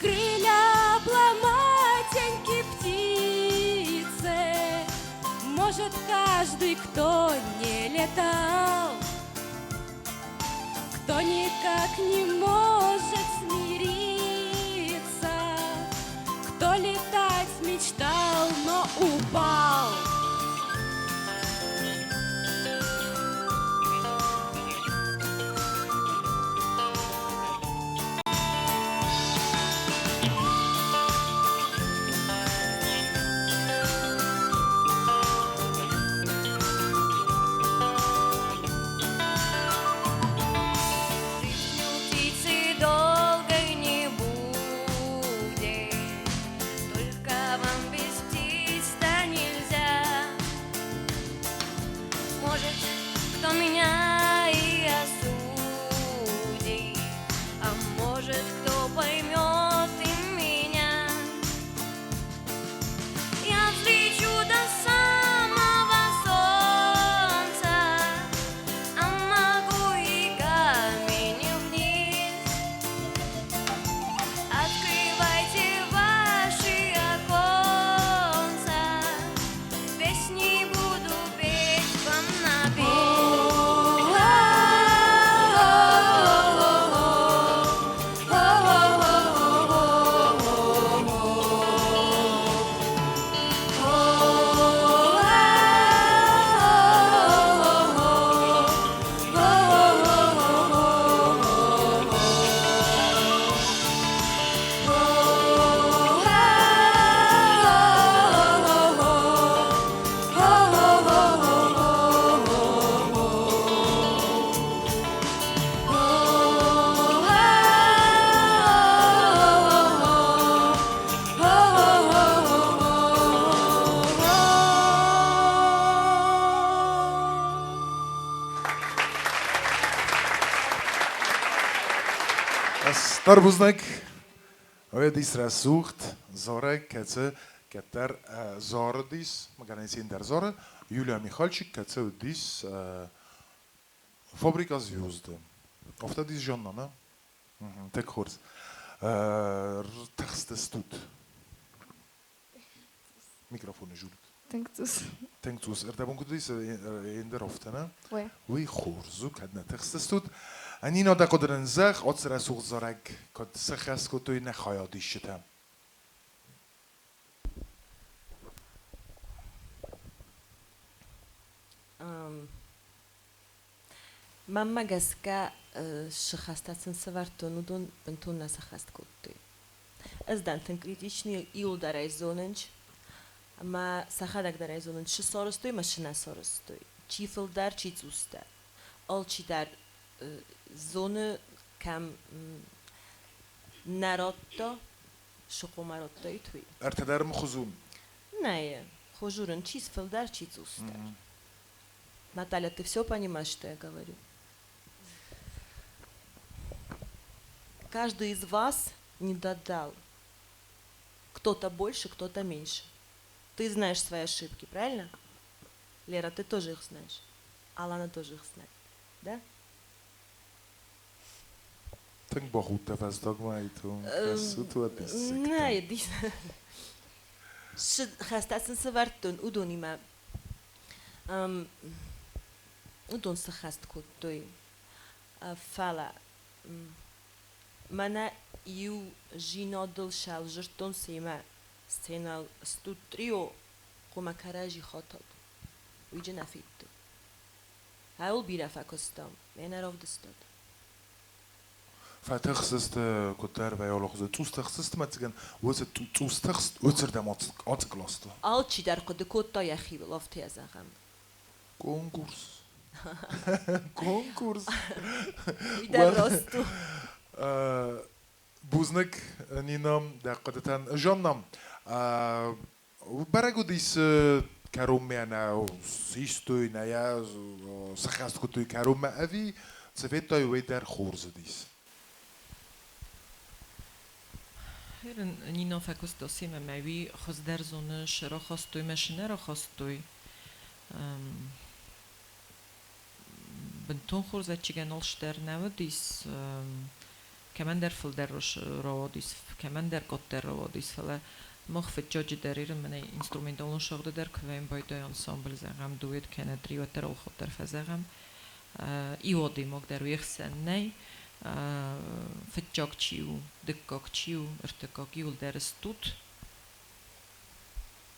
Крылья обломатеньки птице, может каждый, кто не летал, кто никак не может смириться, кто летать мечтал, но упал. Жизнь у птицы долгой не будет, только вам без птиц-то нельзя. Может, кто меня и осудит, а может, кто поймет и меня. Я взлечу до самого солнца, а могу и камень вниз. Открывайте ваши оконца, песни буду петь вам на бис. Стыр бузныг. Уыдис рӕсугъд зарӕг, кӕцы кӕддӕр зарыдис, мӕ гӕнӕн ис ӕндӕр зары. Юлия Михальчик, кӕцы уыдис Фабрика звезды. Афтӕ дис Жанна, нӕ? Тынг хорз. Тыхстыстут? Микрофоны журт. Тынг цъус. Тынг цъус. Ӕрдӕбон куыд уыдис ӕндӕр афтӕ, нӕ? Уый. Уый хорз у, кӕд нӕ тыхстыстут. Нина, дӕ хъуыды нын зӕгъ, ацы рӕсугъд зарӕг куыд сӕххӕст кодтой нӕ хайадисджытӕ? Мӕнмӕ гӕсгӕ сыхӕстӕ сын сӕвӕрдтон, уыдон бынтон нӕ сӕххӕст кодтой. Ӕз дӕн тынг критичный, иуылдӕр ӕй зонынц, ӕмӕ сӕхӕдӕг дӕр ӕй зонынц, цы сарӕзтой ӕмӕ цы нӕ сарӕзтой. Чи фылдӕр, чи цъусдӕр. Алчидӕр зоны, кӕм нӕ радта, цы хъуамӕ радтаид, уый. Ӕртӕ дӕр мхуызон? Нӕ, хозурын, чи фылдӕр, чи цъусдӕр. Наталья, ты все понимаешь, что я говорю? Каждый из вас не додал. Кто-то больше, кто-то меньше. Ты знаешь свои ошибки, правильно? Лера, ты тоже их знаешь. Алана тоже их знает. Да? Тынг бахудтӕ фӕстагмӕ Нӕ, хӕстӕ сын сӕвӕрдтон уыдонимӕ. Уыдон сӕххӕст кодтой. Фӕлӕ мӕнӕ иу зинадыл сӕвзӕрдтон семӕ сценӕйыл стут трио, хъуамӕ кӕрӕдзи хатат. Уый джы нӕ федтон. Ауыл бирӕ фӕкуыстам, ме нӕ равдыстат. Фӕтыхстысты куыддӕр вӕйалыгъуызы цъус тыхстысты мӕцыгӕн, уыцы цъус тыхст уыцырдӕм ацъык ласта. Алчидӕр хъуыды кодта йӕхиуыл, афтӕ йӕ зӕгъӕм. Конкурс. Конкурс. Уый дӕр раст у. Бузныг, Нина, дӕ хъуыдытӕн. Жанна, бӕрӕг уыдис кӕронмӕ нӕ систой, нӕ йӕ сӕххӕст кодтой кӕронмӕ ӕви цы федтай, уый дӕр хорз уыдис? Нина фӕкуыста семӕ мӕ уый хуыздӕр зоны, шы рахастой мӕ шы нӕ рахастой. Бынтон хорз ӕвӕццӕгӕн алцыдӕр нӕ уыдис. Кӕмӕндӕр фылдӕр рауадис, кӕмӕндӕр къаддӕр рауадис, фӕлӕ мах фыццаджыдӕр ирын мӕнӕ инструменталон шагъды дӕр куы вӕййӕм байдайы ансамбль, зӕгъӕм, дуэт кӕнӕ трио дӕр алхатт дӕр фӕзӕгъӕм. Иу адӕймаг дӕр уе хсӕн нӕй. Фыццаг чи у, дыккаг чи у, ӕртыккаг иуылдӕр стут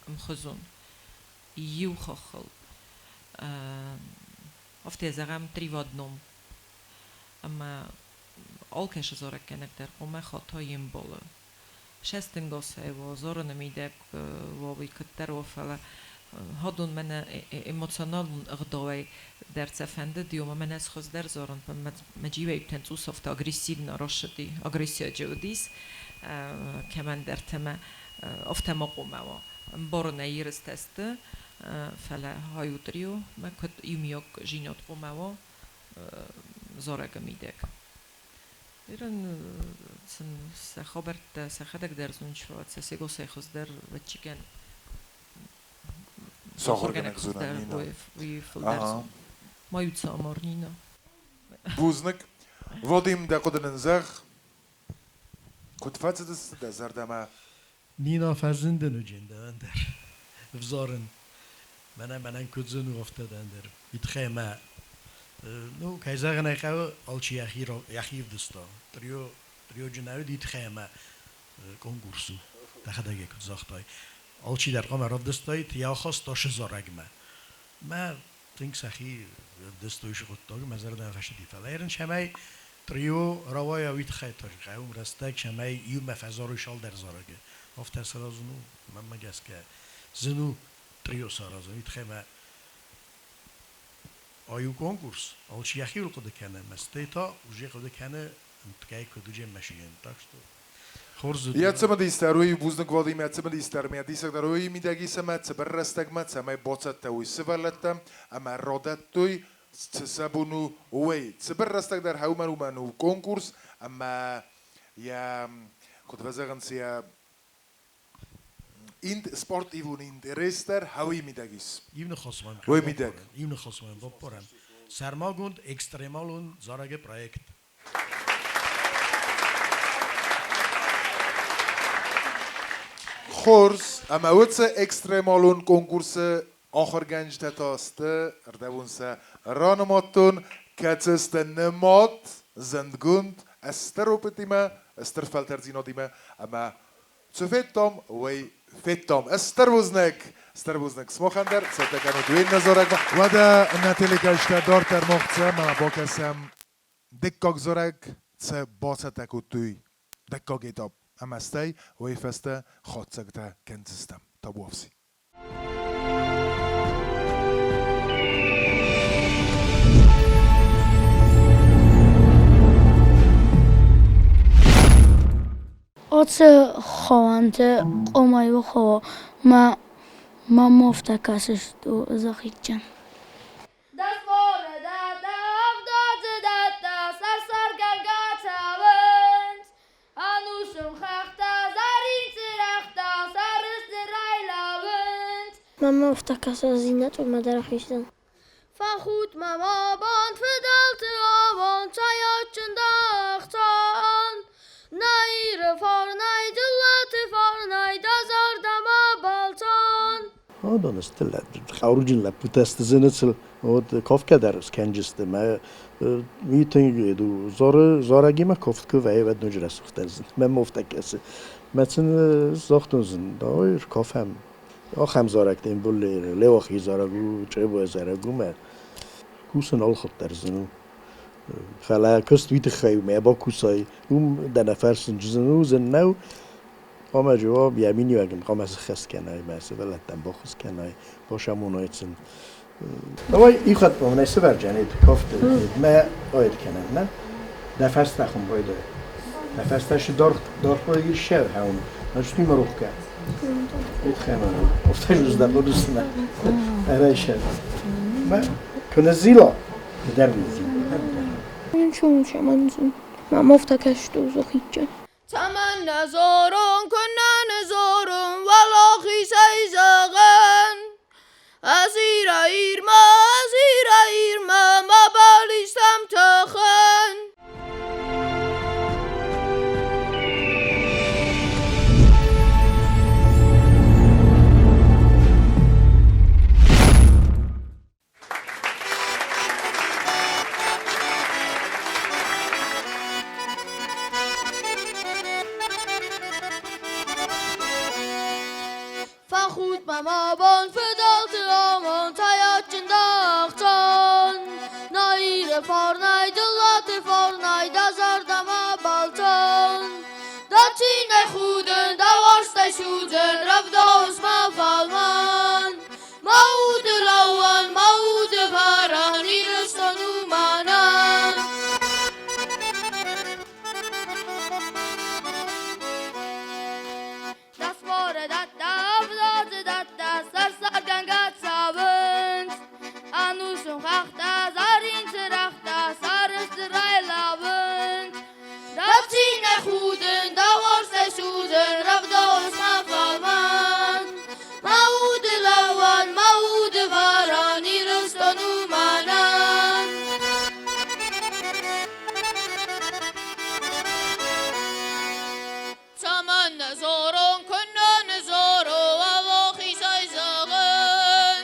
ӕмхуызон. Иу хаххыл. Афтӕ зӕгъӕм, три в одном. Ӕмӕ алкӕцы зарӕггӕнӕг дӕр хъуамӕ хата йе мбалы. Сӕстӕнгасӕй уа, зарыны мидӕг уа, уый куыддӕр уа, фӕлӕ хадон мӕнӕ эмоционалон ӕгъдауӕй дӕр цӕ фӕндыди, ома мӕнӕ ӕз хуыздӕр зарын, мӕ джиуӕйттӕн цъус афтӕ агрессивно рацыди, агрессияджы уыдис кӕмӕндӕртӕ мӕ афтӕ ма хъуамӕ уа. Ӕмбарын ӕй ерыстӕ сты, фӕлӕ хай у трио, мӕ куыд иумиаг зинад хъуамӕ уа зарӕгы мидӕг. Ирын сын сӕ хабӕрттӕ сӕхӕдӕг дӕр зонынц, фӕлӕ сӕ сегасӕй хуыздӕр ӕвӕццӕгӕн Сахуыргӕнӕг зонӕн Нина. Уый фылдӕр зоны. Ма иу цы амар Нина. Бузныг. Вадим, дӕ хъуыды нын зӕгъ. Куыд фӕцыдысты дӕ зӕрдӕмӕ? Нина фӕзындын уыджын ӕндӕр. Взарын. Мӕнӕ мӕнӕн куыд зын у, афтӕ ӕндӕр. Уый мӕ ну, кӕй зӕгъын ӕй хъӕуы, алчи йӕхи ӕвдыста. Трио, триоджы нӕ уыд, уый тыххӕй ӕмӕ конкурс у. Дӕхӕдӕг ӕй куыд загътай. Алчидӕр хъуамӕ равдыстаид йӕ ахаст ашы зарӕгмӕ. Мӕ тынг сӕхи ӕвдыстой хъуыддаг, мӕ зӕрдӕ фӕцыди. Фӕлӕ ерын цӕмӕй трио рауайа, уый тыххӕй та хъӕуы рӕстӕг, цӕмӕй иумӕ фӕзарой цалдӕр зарӕгы. Афтӕ саразын у, мӕнмӕ гӕсгӕ, зын у трио саразын. Уый тыххӕй мӕ ай у конкурс, алчи йӕхиуыл хъуыды кӕны, ӕмӕ стӕй та уже хъуыды кӕны ӕмткӕй куыд уыдзӕн мӕсыгӕн. Так что хорз уыд. Йӕ цымыдисдӕр уый, бузныг Вадим, йӕ цымыдисдӕр, мӕ диссагдӕр уый мидӕг ис ӕмӕ цыбыр рӕстӕгмӕ, цӕмӕй бацӕттӕ уой сывӕллӕттӕ ӕмӕ радӕттой, цы сӕ бон у, уый. Цыбыр рӕстӕг дӕр хӕуымӕн уымӕн у конкурс ӕмӕ йӕ, куыд фӕзӕгъынц, йӕ სპორტივულ ინტერესდერ ჰავი მიდაგის. Ივნ խոսმამ. ვე მიდაგ. Ივნ խոսმამ ბოპორამ. სარმაგუნდ ექსტრემალუნ ზარაგე პროექტ. ხორს ამა უცე ექსტრემალუნ კონკურსი ახორგანჯთა ტასტე რდავუნსა რანმატუნ კაცესტე ნემატ ზენდგუნდ ესტეროპეტიმა ესტერფელტერძინოდიმა ამა ცოფეტომ ვეი ფეტომ ესტერბუზნეკ სმოხანდერ ცოტა ვინ ზორაგმა ვადა ნატელიკაშთა დარტერ მოხცა მა ბოკესამ დეკოგ ზორაგ ც ბოცატაკუტუი დეკოგეტოპ ამასტაი ვეიფასტა ხოცაგთა კენცისტამ ტაბუავსი. Оце хованте ყომაიო ხოლო მა მამოფთა კასესტუ ზახიჭან. მამოფთა კასაზინა ტურმა დარახისთან. Фахут мама банд федалты аван чаячындахцан Наиры фарнай дылаты фарнай дазардама балцан. Одон стила ყაურჯინ ლაპუტასტ ზენაცլ ოდ კოფკადარ სკენჯისტ მე მიტინგ ედუ ზორ ზორაგიმა კოფტკ ვაევად ნუჯრას ხტაზ მე მოფტაკეს მაცენ ზოხტუნზ დაოირ კოფამ ახამ ზორაგ ტემბოლე ლევახი ზორაგუ ჭებო ზორაგუ მე კუსენ ალხოტერზნუ ფალა კოსტ ვიტხაი მე ბაკუსაი უმ დანაფერსენ ჯზნუ ზნაუ ყომა ჯო ბიამინი ვაგიმ ყომას ხესკენაი მასე ველატან ბოხსკენაი ბოშამუნოიცენ დავაი იხატ მომნესე ვერჯანით კოფტ მე ოიდკენენ ნე დაფასტახუმ ბოიდე დაფასტაში დორ დორ შევ ჰაუნ ნაჩტი მრუხკა ითხემარო ოფთეჟუს და ბოდუსნა ერეშე მე ქნეზილო დერმიზი ჩუმ მამოფთა კაშტუ ზოხიჭა. Tamanna zorun kunan zorun valahi sayzağan Azira irma azira irma mabalistam taxan. Фахут мама бан федалты аман чаячындахцан Наиры фарнай дылаты фарнай дазардама балцан Дацинай худен даварстай шуден равдаус ма фалман Мауды лауан мауды варан ирыстану манан. Დასმორე და აბდოძე და სარსაგან გაცავენც ანუსუნ ხახტა ზარინც რახტა სარსრაილავენც დაცინე ხუდენ დავარსე შუდენ რავდოს მაფალმან მაუდ ლავან მაუდ ვარან ირსტონუ მანან. Tamanna zorun kunan zoro alohi sayzağan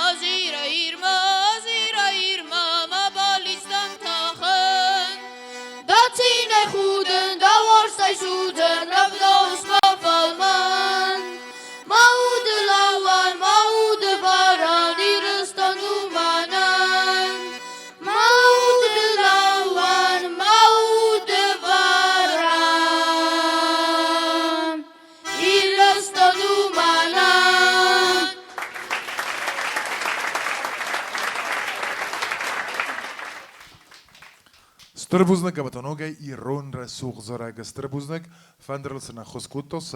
Azira irma azira irma mabalistan taxan დაცინე ხუდენ დავარსე შუდენ რავდოს მაფალმან მაუდ ლავან მაუდ ვარან ირსტონუ მანან მაუდ ლავან მაუდ ვარან ირსტონუ მანან. სტრბუზნეკ აბატონოგე ირონ რესუღ ზორაგ სტრბუზნეკ ფანდრლსნა ხოსკუტოს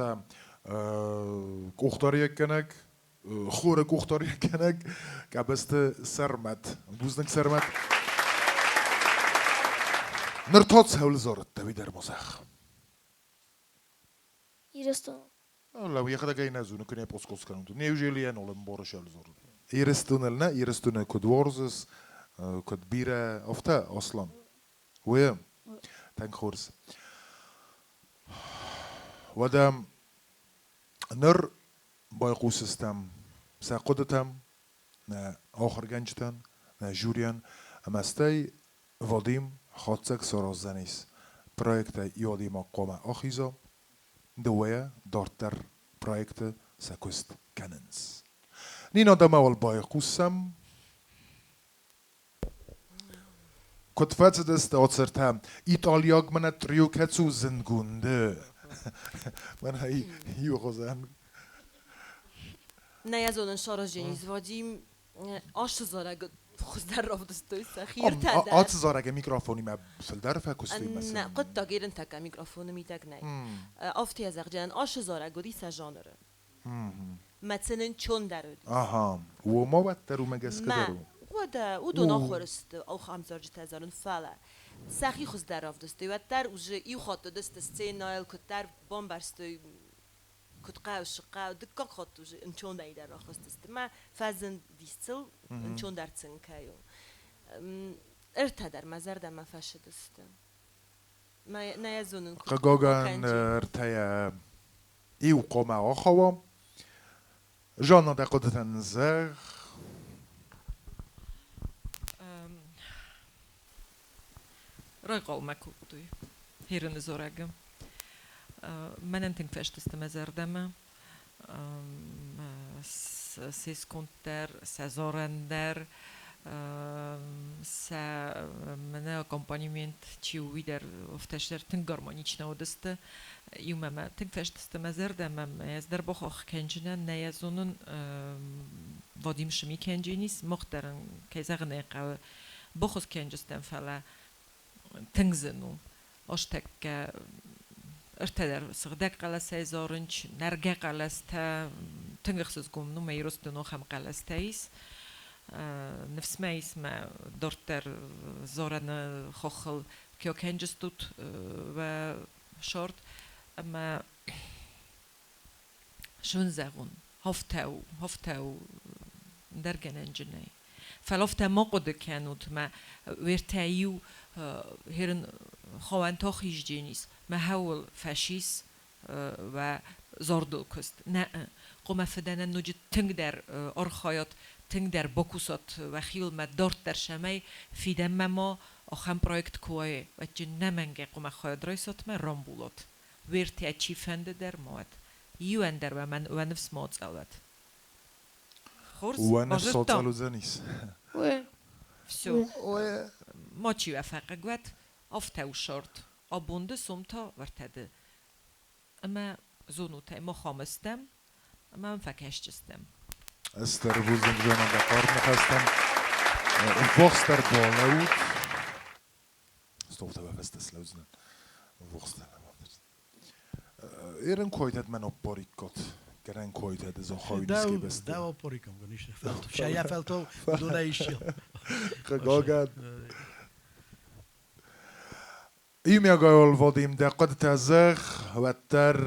კუხტარიეკენეკ ხურე კუხტარიეკენეკ კაბესტ სარმატ ბუზნეკ სარმატ ნრთოც ჰეულ ზორტ დავიდერ მოსახ. Ирыстон. Лау йӕхӕдӕг ӕй нӕ зоны, куы нӕ поскос кӕнут. Неужели йӕ нал ӕмбары сӕлзор? Ирыстоныл нӕ, Ирыстоны куыд уарзыс, куыд бирӕ, афтӕ, Аслан. Уе, тынг хорз. Уӕдӕ ныр байхъусыстӕм сӕ хъуыдытӕм, нӕ ахуыргӕнджытӕн, нӕ жюрийӕн, ӕмӕ стӕй Вадим хатдзӕг сараздзӕнис проектӕй иу адӕймаг хъуамӕ ахиза, дыууӕйӕ дарддӕр проекты сӕ куыст кӕнынц. Нина, дӕмӕ уал байхъусӕм. Куыд фӕцыдысты оцертӕ италиаг мӕнӕ трио кӕцы у зындгонды? Мӕнӕ иу хуызӕн. Нӕ йӕ зонын сараздженис Вадим ацы зарӕг хуыздӕр равдыстой сӕхи ӕртӕ дӕр. Ацы зарӕгы микрофонимӕ фылдӕр фӕкуыстой мӕ Нӕ, хъуыддаг ирын тӕккӕ микрофоны мидӕг нӕй. Афтӕ йӕ зӕгъджынӕн, ацы зарӕг уыди сӕ жанры. Мӕ цынын чондӕр уыди. Ага, уымӕ уӕддӕр уымӕ гӕсгӕ дӕр у. Уӕдӕ уыдон ахуыр сты ахӕм зарджытӕ зарын, фӕлӕ сӕхи хуыздӕр равдыстой, уӕддӕр уже иу хатт уыдысты сценӕйыл, куыддӕр бамбӕрстой куыд хъӕуы, цы хъӕуы, дыккаг хатт уже ӕнцондӕй дӕр рахызтысты. Мӕ фӕзындис сыл, ӕнцондӕр сын кӕй у. Ӕртӕ дӕр мӕ зӕрдӕмӕ фӕцыдысты. Нӕ йӕ зонын, куыд Хъыгагӕн, ӕртӕйӕ иу хъуамӕ ахауа. Жанна, дӕ хъуыдытӕн зӕгъ. Райхъал мӕ кодтой Херыны зарӕгы. Мӕнӕн тынг фӕстысты мӕ зӕрдӕмӕ. Се сконд дӕр, сӕ зарӕн дӕр, сӕ мӕнӕ аккомпанемент чи у, уый дӕр афтӕ тынг гармонично уыдысты. Иумӕ мӕ тынг фӕстысты мӕ зӕрдӕмӕ. Ӕз дӕр бахахх кӕнджынӕн, нӕ йӕ зонын, Вадим Шими кӕнджынис, мах дӕр ын, кӕй зӕгъын ӕй хъӕуы, баххуыс кӕнджыстӕм, фӕлӕ тынг зын у. Астӕккӕ ӕртӕдӕр сыгъдӕг хъӕлӕсӕй зарынч, нӕргӕ хъӕлӕстӕ, тынг ӕхсызгон ну мӕ Ирыстоны ахӕм хъӕлӕстӕ ис. Ныфс мӕ ис, мӕ дарддӕр зарӕны хохыл кӕй кӕнджыстут уӕ сӕрд ӕмӕ Шын зӕгъун, афтӕ у, афтӕ у, ӕндӕр гӕнӕнджы нӕй. Фӕлӕ афтӕ ма хъуыды кӕнут, мӕ уӕртӕ иу херын хауӕнтӕ хиздженис, мӕ хӕуыл фӕсис уӕ зардыл куыст. Нӕ, хъуамӕ фыдӕнӕн ноджы тынгдӕр архайат, тынгдӕр бакусат уӕхиуыл мӕ дарддӕр сӕмӕй фидӕнмӕ ма ахӕм проект куы уа, уӕд нӕмӕнгӕй хъуамӕ хайад райсат мӕ рамбулат. Уӕртӕ чи фӕнды дӕр ма уӕд. Иу ӕндӕр уӕ ныфс ма ацӕуӕд. Хорз, Уӕ ныфс базыдтам. ацӕудзӕнис. Всё. Мачи уӕ фӕхъыг уӕд, афтӕ у сӕрд. Абон ды, сом та уӕртӕ ды. Ӕмӕ зонут ӕй, мах ам стӕм, ӕмӕ ам фӕкӕсджыстӕм. Стыр бузныг зонӕн дӕ хъарм ныхӕстӕн. Ввахсдӕр балӕуут. Столтӕ фӕстӕ слӕудзынӕн. Ввахсдӕр. Эрен koytad men opporikot. Geren koytad ez a hajniszkébesztő. De opporikom van is. Sejje feltó, Duna is. Gagad. Имягайол Вадим, дӕ хъуыдытӕ зӕгъ, уӕддӕр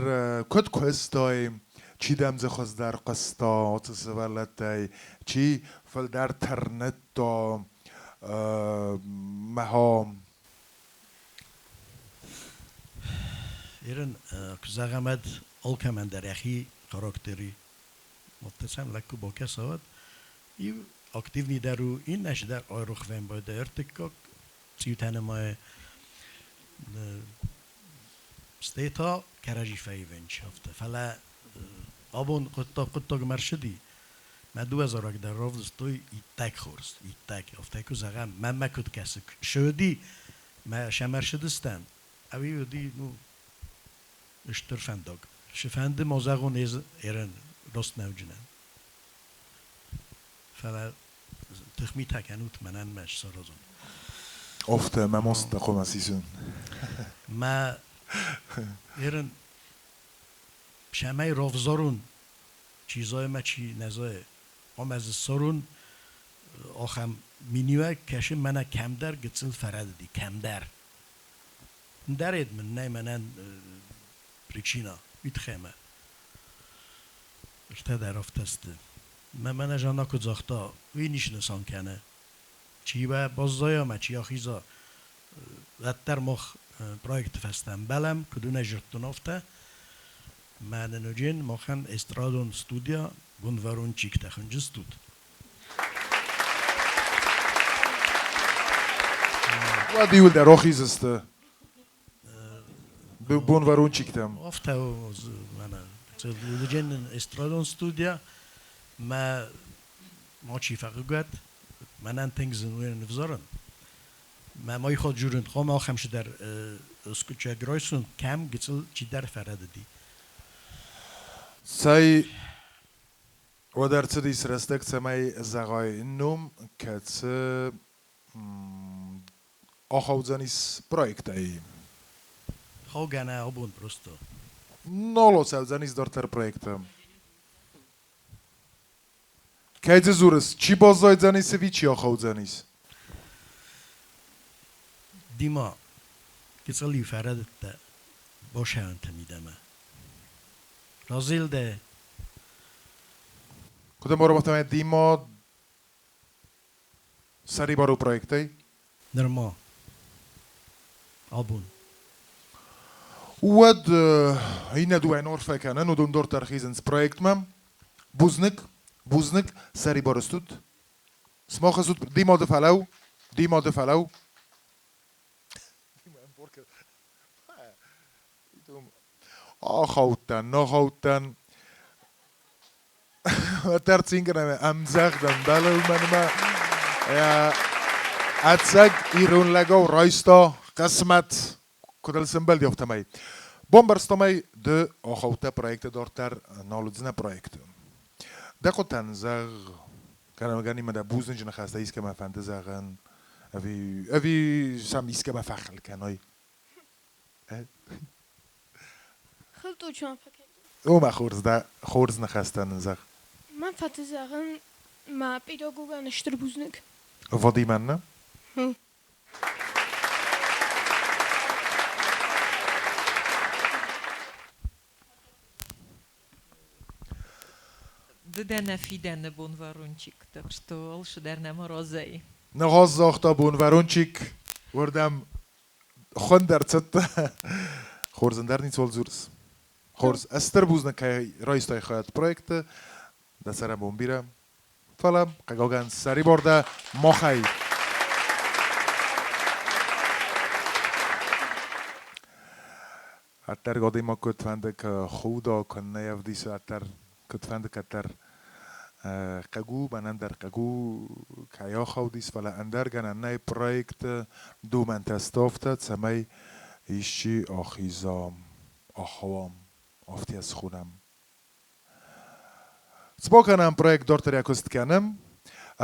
куыд куыстай, чи дӕм дзы хуыздӕр хъуыста ацы сывӕллӕттӕй, чи фылдӕр тырныдта мӕ Ерын куы зӕгъӕм, ӕд алкӕмӕн дӕр йӕхи характери. Оттесӕм лӕгку бакӕсӕд, иу активный дӕр у, иннӕ дӕр айрох вӕмбай дӕ ӕртыккаг цъиутӕны ма стӕй та кӕрӕдзи фӕивӕнч афтӕ. Фӕлӕ абон хъуыддаг хъуыддагмӕ ӕрцыди. Мӕ дыууӕ зарӕг дӕр равдыстой иттӕг хорз, иттӕг. Афтӕ куы зӕгъӕм, мӕнмӕ куыд кӕсы, ссыди, мӕ сӕм ӕрцыдыстӕм, ӕви уыди, ну, стыр фӕндаг. Цы ма зӕгъон ӕз ерын раст нӕ уыдзынӕн. Фӕлӕ тыхмитӕ кӕнут мӕнӕн мӕ саразын. Афтӕ мӕ маст хъуамӕ сисын. Мӕ ерын сӕмӕй равзарун, чи зайы мӕ чи нӕ зайы. Ам ӕз ссарун ахӕм миниуӕг кӕсы мӕнӕ кӕмдӕр гыццыл фӕрӕдыди, кӕмдӕр. Ндӕр мын нӕй мӕнӕн причина, уый тыххӕй мӕ. Ртӕ дӕр афтӕ сты. Мӕ мӕнӕ Жанна куыд загъта, уый ницы нысан кӕны. Чи уӕ баззайа мӕ чи ахиза, уӕддӕр мах проекты фӕстӕ ӕмбӕлӕм, куыд уын ӕй зыдтон, афтӕ. Мӕ нын уыджын махӕн эстрадон студия Бонвӕрнончиктӕ хуынджыстут. Уӕд иуылдӕр ахизысты Бонвӕрнончиктӕм. Афтӕ мӕнӕ уыджын эстрадон студия мӕ мачи фӕхъыгуат, мӕнӕн тынг зын у нывзарын. Мӕ мой ход журын хъом ахӕм чидӕр скучаг райсон, кӕм гыццыл чидӕр фӕрӕдыди. Цӕй, уӕд ӕрцыдис рӕстӕг, цӕмӕй зӕгъай ном, кӕцы ахаудзӕнис проектӕй. Хаугӕ нӕ абон просто. Нал ацӕудзӕнис дарддӕр проекты. Кӕй дзы дзурыс, чи баззайдзӕнис ӕви чи ахаудзӕнис? Дима, гыццыл-иу фӕрӕдыдтӕ босӕнты мидӕмӕ. Разил дӕ. Куыд ӕмбарӕм, афтӕмӕй Дима сӕрибар у проектӕй? Нырма. Абон. Уӕд иннӕ дыууӕ арфӕ кӕнын, уыдон дарддӕр хизынц проектмӕ. Бузныг, бузныг, сӕрибар стут. Сымах стут Димады фӕлӕу, Димады фӕлӕу. Ахаудтӕн, нахаудтӕн. Тӕрцингӕнӕн ӕмдзӕгъдӕн бӕлӕу мӕнмӕ. Ӕцӕг ирон лӕгау райста хъысмӕт, куыд ыл сӕмбӕлди, афтӕмӕй. Бамбӕрстам ӕй, ды ахаудтӕ проекты дарддӕр нал уыдзынӕ проекты. Дӕ хъуыдтӕн зӕгъ, кӕнӕ дӕ бузныджы ныхӕстӕ искӕмӕ фӕнды зӕгъын, ӕви, ӕви сӕм искӕмӕ фӕхыл кӕной? Хылтъучон фӕкӕн. О, мӕ хорз дӕ хорз ныхӕстӕ нын зӕгъ. Мӕн фӕнды зӕгъын мӕ педагогӕн стыр бузныг. Вадимӕн нӕ? Ды дӕ нӕ фидӕны Бонвӕрнончик, так что алцыдӕр нӕма разӕй. Ныхас загъта Бонвӕрнончик, уырдӕм хуынд ӕрцыдтӕ. Хорз, ӕндӕр ницуал дзурыс. Хорз, стыр бузныг кӕй райстай хайад проекты. Дӕ цӕрӕнбон бирӕ. Фӕлӕ, хъыгагӕн, сӕрибар дӕ махӕй. Ӕддӕр адӕймаг куыдфӕнды куы худа, куыннӕ ӕвдисы, ӕддӕр куыдфӕнды кӕддӕр хъыг у, мӕнӕн дӕр хъыг у, кӕй ахаудис, фӕлӕ ӕндӕр гӕнӕн нӕй проекты домӕнтӕ ставта, цӕмӕй исчи ахиза, ахауа, афтӕ схонӕм. Цы бакӕнӕм проект дарддӕр йӕ куыст кӕнӕм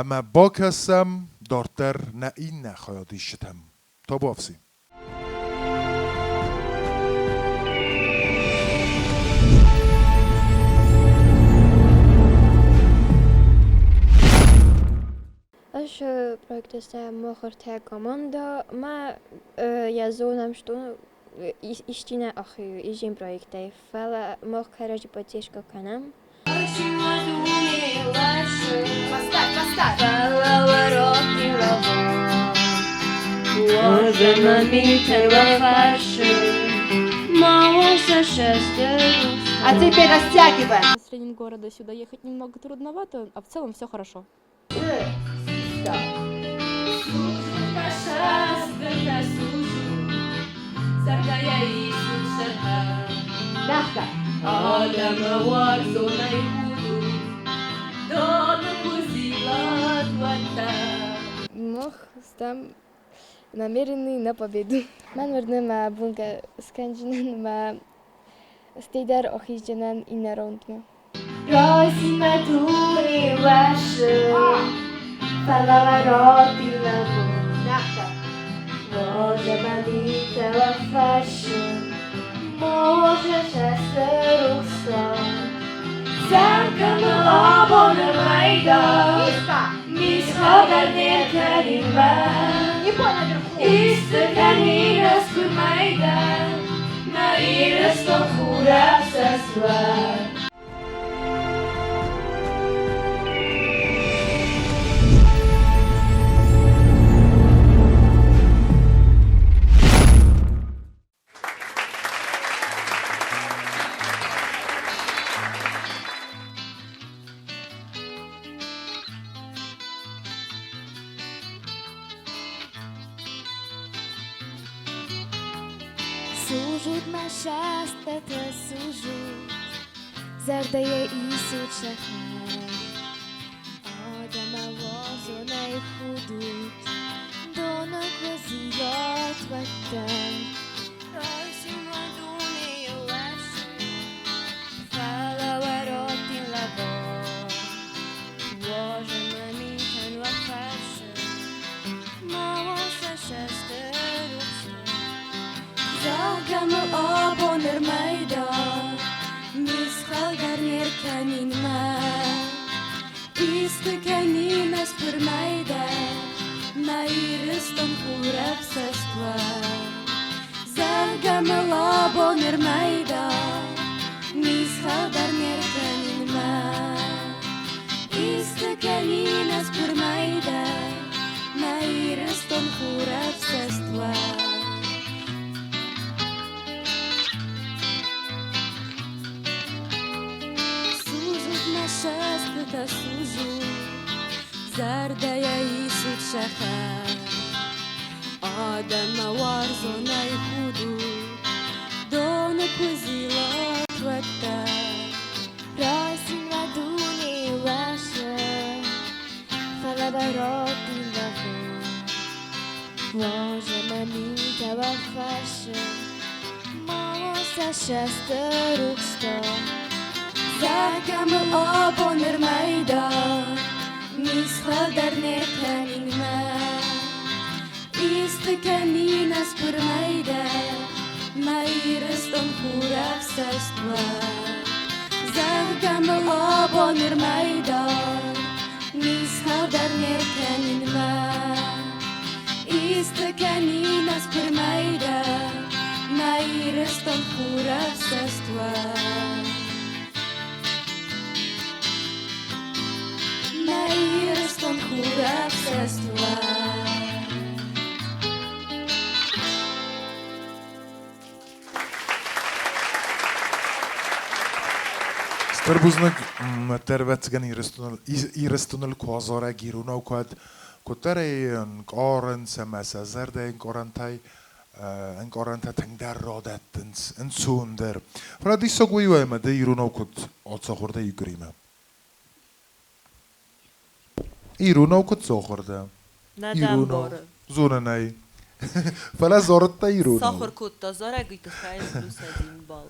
ӕмӕ бакӕсӕм дарддӕр нӕ иннӕ хайадисджытӕм. Табуафси. Ӕз проектистӕ мыхуыртӕ команда ма йӕ зонӕм, что исчи нӕ ахизын проектӕй, фӕлӕ мах кӕрӕдзи поддержка кӕнӕм. Поставь, поставь. А теперь растягиваем. С Ленингорода сюда ехать немного трудновато, а в целом все хорошо. Мягко. Мах стӕм намеренный на победу. Мӕн уырны мӕ бункӕ скӕнджынӕн мӕ стӕй дӕр ахизджынӕн иннӕ раундмӕ. Не понял наверху. Служут мӕ шастата, служут, Зӕрдӕйӕ исут сӕхӕр. Адӕмӕ уарзонӕй худут, Доны куы зилат, уӕддӕр. Райсин уӕ дунейыл ӕфсин, Фӕлӕ уӕ раттин лӕвар. Уарзын мӕ митӕн уӕ фӕрсын, Ма уа сӕ сӕсты рухсдӕр. Зӕгъгӕ мыл абон ӕрмӕйдар, Мисхал дӕр не ркӕнин мӕ. Исты кӕнин ӕз куырмӕй дӕр, Мӕ Ирыстон хурӕфсӕст уа. Зӕгъгӕ мыл абон ӕрмӕйдар, Мисхал дӕр не ркӕнин мӕ. Исты кӕнин ӕз куырмӕй дӕр, Мӕ Ирыстон хурӕфсӕст уа. Служут мӕ сӕстытӕ, служут, Зӕрдӕйӕ исут сӕхӕр. Адӕммӕ уарзонӕй худут, Доны куы зилат, уӕддӕр. Райсин уӕ дунейы уӕсы, Фӕлӕ уӕ раттин лӕвар. Уарзын мӕ митӕ уӕ фӕрсын, Ма уа сӕ сӕсты рухсдӕр. Зӕгъгӕ мыл абон ӕрмӕйдар, Мисхал дӕр не ркӕнин мӕ. Исты кӕнин ӕз куырмӕй дӕр, Мӕ Ирыстон хурӕфсӕст уа. Зӕгъгӕ мыл абон ӕрмӕйдар, Мисхал дӕр не ркӕнин мӕ. Исты кӕнин ӕз куырмӕй дӕр, Мӕ Ирыстон хурӕфсӕст уа. Мӕ Ирыстон хурӕфсӕст уа. Стыр бузныг тервӕццӕгӕн Ирыстоныл куы азарӕг иронау кӕд куыддӕрӕй ӕнкъарынц ӕмӕ сӕ зӕрдӕйы ӕнкъарӕнтӕй ӕнкъарӕнтӕ тынгдӕр радӕттынц, ӕнцондӕр. Фӕлӕ диссаг уый у, ӕмӕ ды иронау куыд ацахуыр дӕ Игоримӕ? Иронау куыд сахуыр дӕ? Нӕ дӕ Иронау. ӕмбары. Зонын ӕй. Фӕлӕ зарыдта иронау. Сахуыр кодта зарӕг, уый тыххӕй плюс один балл.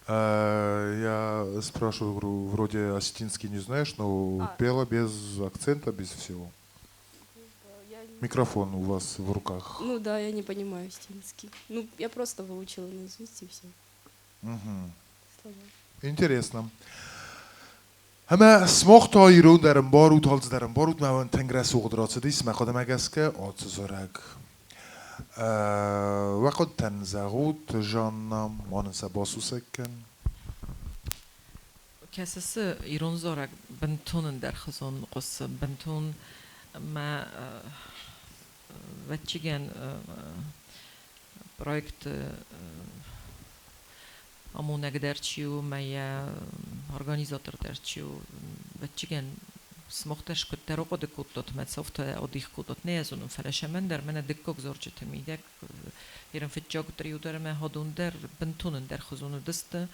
Я спрашиваю, говорю, вроде осетинский не знаешь, но пела без акцента, без всего. Микрофон у вас в руках. Ну да, я не понимаю осетинский. Ну, я просто выучила наизусть и все. Мгм. Слова. Интересно. Ӕмӕ смох та ирон дӕр ӕмбарут, алцы дӕр ӕмбарут, мӕ уын тынг рӕсугъд рацыдис, мӕ хъуыдымӕ гӕсгӕ ацы зарӕг. Уӕ хъуыдытӕн зӕгъут, Жанна, ма нын сӕ басусӕг кӕн. Кӕсыс, ирон зарӕг бынтон ӕндӕрхуызон хъуысы, бынтон мӕ ӕвӕццӕгӕн проекты амонӕг дӕр чи у, мӕ йӕ организатор дӕр чи у, ӕвӕццӕгӕн сымах дӕр куыддӕр ахъуыды кодтат, мӕ цӕфтӕ адих кодтат, нӕ зонын, фӕлӕ сӕмӕн дӕр мӕнӕ дыккаг зарджыты мидӕг ирон фыццаг трио дӕр ӕмӕ хадон дӕр бынтон ӕндӕрхуызон уыдысты.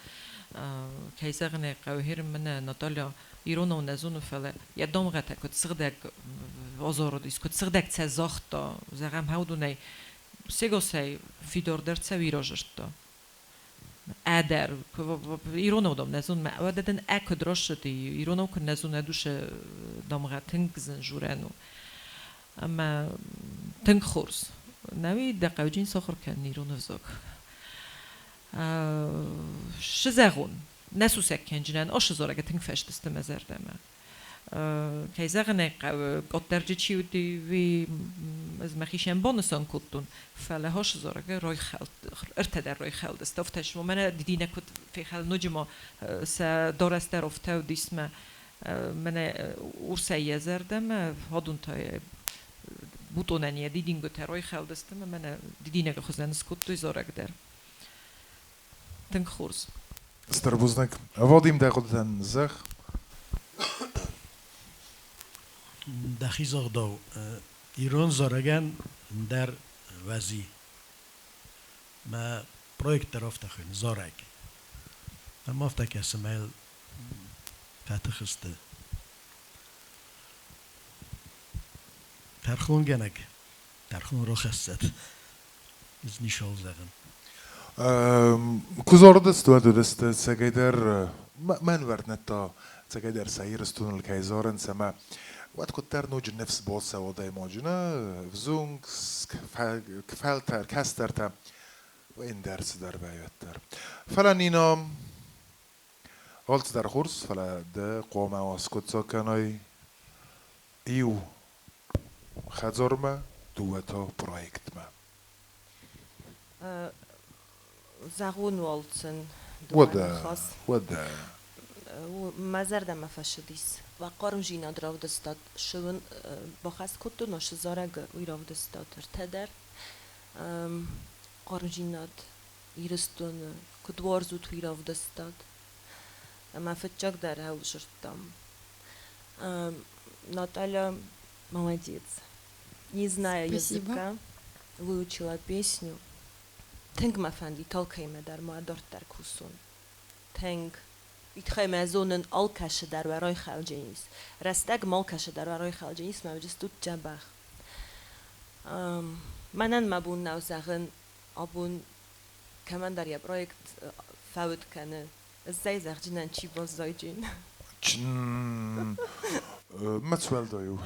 Кӕй зӕгъын ӕй хъӕуы, херын мӕнӕ Наталья иронау нӕ зоны, фӕлӕ йӕ дамгъӕтӕ куыд сыгъдӕг азарыдис, куыд сыгъдӕг цӕ загъта, зӕгъӕм, хӕудонӕй сегасӕй фидардӕр цӕ уый разырдта. Ӕдӕр иронау дам нӕ зонын, уӕдӕ дын ӕ куыд рассыди, иронау куы нӕ зона, душы дамгъӕ тынг зын журӕн у. Ӕмӕ тынг хорз. Нӕуи дӕ хъӕуджын сахуыр кӕнын ирон ӕвзаг. Шы зӕгъон, нӕ сусӕг кӕнджынӕн ашы зарӕг тынг фӕстысты мӕ зӕрдӕмӕ. Кӕй зӕгъын ӕй хъӕуы, къаддӕрджы чи уыди, уый ӕз мӕхицӕн банысан кодтон, фӕлӕ ашы зарӕг райхӕлд, ӕртӕ дӕр райхӕлдысты. Афтӕ мӕнӕ дидинӕг куыд фехӕл, ноджы ма сӕ дарӕс дӕр афтӕ уыдис мӕ мӕнӕ урсӕй йӕ зӕрдӕмӕ, хадон та бутонӕн йӕ дидингуытӕ райхӕлдысты ӕмӕ мӕнӕ дидинӕгы хуызӕн скодтой зарӕг дӕр. Тынг хорз. Стыр бузныг. Вадим, дӕ хъуыдытӕн зӕгъ. Дӕхи загъдау, ирон зарӕгӕн ӕндӕр вӕзи. Мӕ проект дӕр афтӕ хуыйны, зарӕг. Ӕмӕ афтӕ кӕсы, мӕ йыл фӕтых сты. Тӕрхонгӕнӕг тӕрхон рахӕссӕд, ӕз ницыуал зӕгъын. Куы зарыдысты, уӕд уыдысты ӕцӕгӕйдӕр мӕн уӕрнӕдта, ӕцӕгӕйдӕр сӕ Ирыстоныл кӕй зарынц ӕмӕ уӕд куыддӕр ноджы ныфс бацӕуы адӕймаджы, нӕ взонг фӕлтӕр, кӕстӕртӕ ӕндӕр цыдӕр вӕййы уӕддӕр. Фӕлӕ Нина, алцыдӕр хорз, фӕлӕ ды хъуамӕ аскъуыддзаг кӕнай иу хӕдзармӕ, дыууӕ та проектмӕ. Зӕгъон уал сын Уӕдӕ, уӕдӕ. Мӕ зӕрдӕмӕ фӕцыдис. Хъармдзинад равдыстат, цы уын бахӕс кодтон, ацы зарӕг уый равдыстат ӕртӕ дӕр. Хъармдзинад Ирыстоны куыд уарзут, уый равдыстат. Ӕмӕ фыццагдӕр ӕвзӕрдтам. Наталья молодец. Не зная Спасибо. языка, выучила песню. Тынг мӕ фӕндид алкӕимӕ дӕр ма дарддӕр кусон. Тынг. Уый тыххӕй мӕ зонын алкӕцы дӕр уӕ райхӕлджынис. Рӕстӕг ма алкӕцы дӕр уӕ райхӕлджынис, мӕ уыдыстут дзӕбӕх. Мӕнӕн мӕ бон нӕу зӕгъын, абон кӕмӕндӕр йӕ проект фӕуд кӕны. Ӕз зӕгъджынӕн чи баззайджын. Мацуӕлдай у.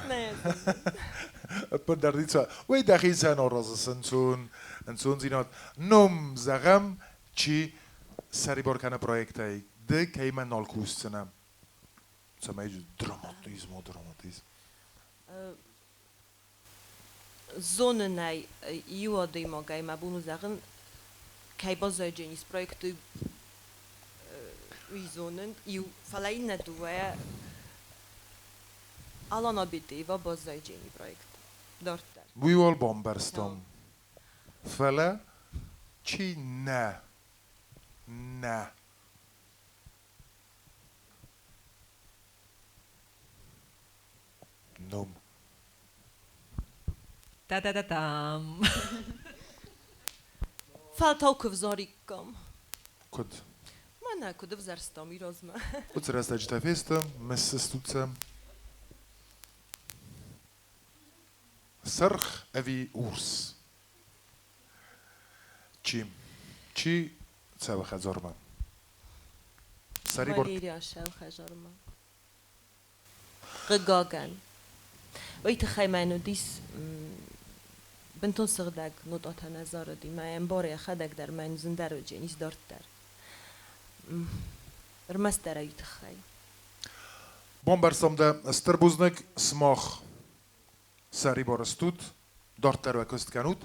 Ӕппындӕр ницы. Уый дӕхицӕн аразыс ӕнцон, ӕнцондзинад. Ном зӕгъӕм, чи сӕрибар кӕны проектӕй, ды кӕимӕ нал кусдзынӕ? Цӕмӕй драматизм, о драматизм. Зонынӕй иу адӕймагӕй мӕ бон у зӕгъын, кӕй баззайджынис проекты уый зонын, иу, фӕлӕ иннӕ дыууӕйӕ Алан Абетеева баззайджыни проект дарддӕр. Уый уал бамбӕрстам. Фӕлӕ чи нӕ? Нӕ. Ном. Та-та-та-там. Фӕлтау куы взариккам. Куыд? Мӕнӕ куыд ӕвзӕрстам уый размӕ. Уыцы рӕстӕджытӕ фесты, мысыстут сӕ. Сырх ӕви урс? Чи? Чи цӕуы хӕдзармӕ? Сӕрибар. Валерия цӕуы хӕдзармӕ. Хъыгагӕн, уый тыххӕй мӕн уыдис бынтон сыгъдӕг нотъатӕ нӕ зарыди, мӕ ӕмбары йӕхӕдӕг дӕр мӕн зындӕр уыдзӕнис дарддӕр. Ӕрмӕстдӕр ӕй тыххӕй. Бамбӕрстам дӕ, стыр бузныг, сымах сӕрибар стут, дарддӕр уӕ куыст кӕнут.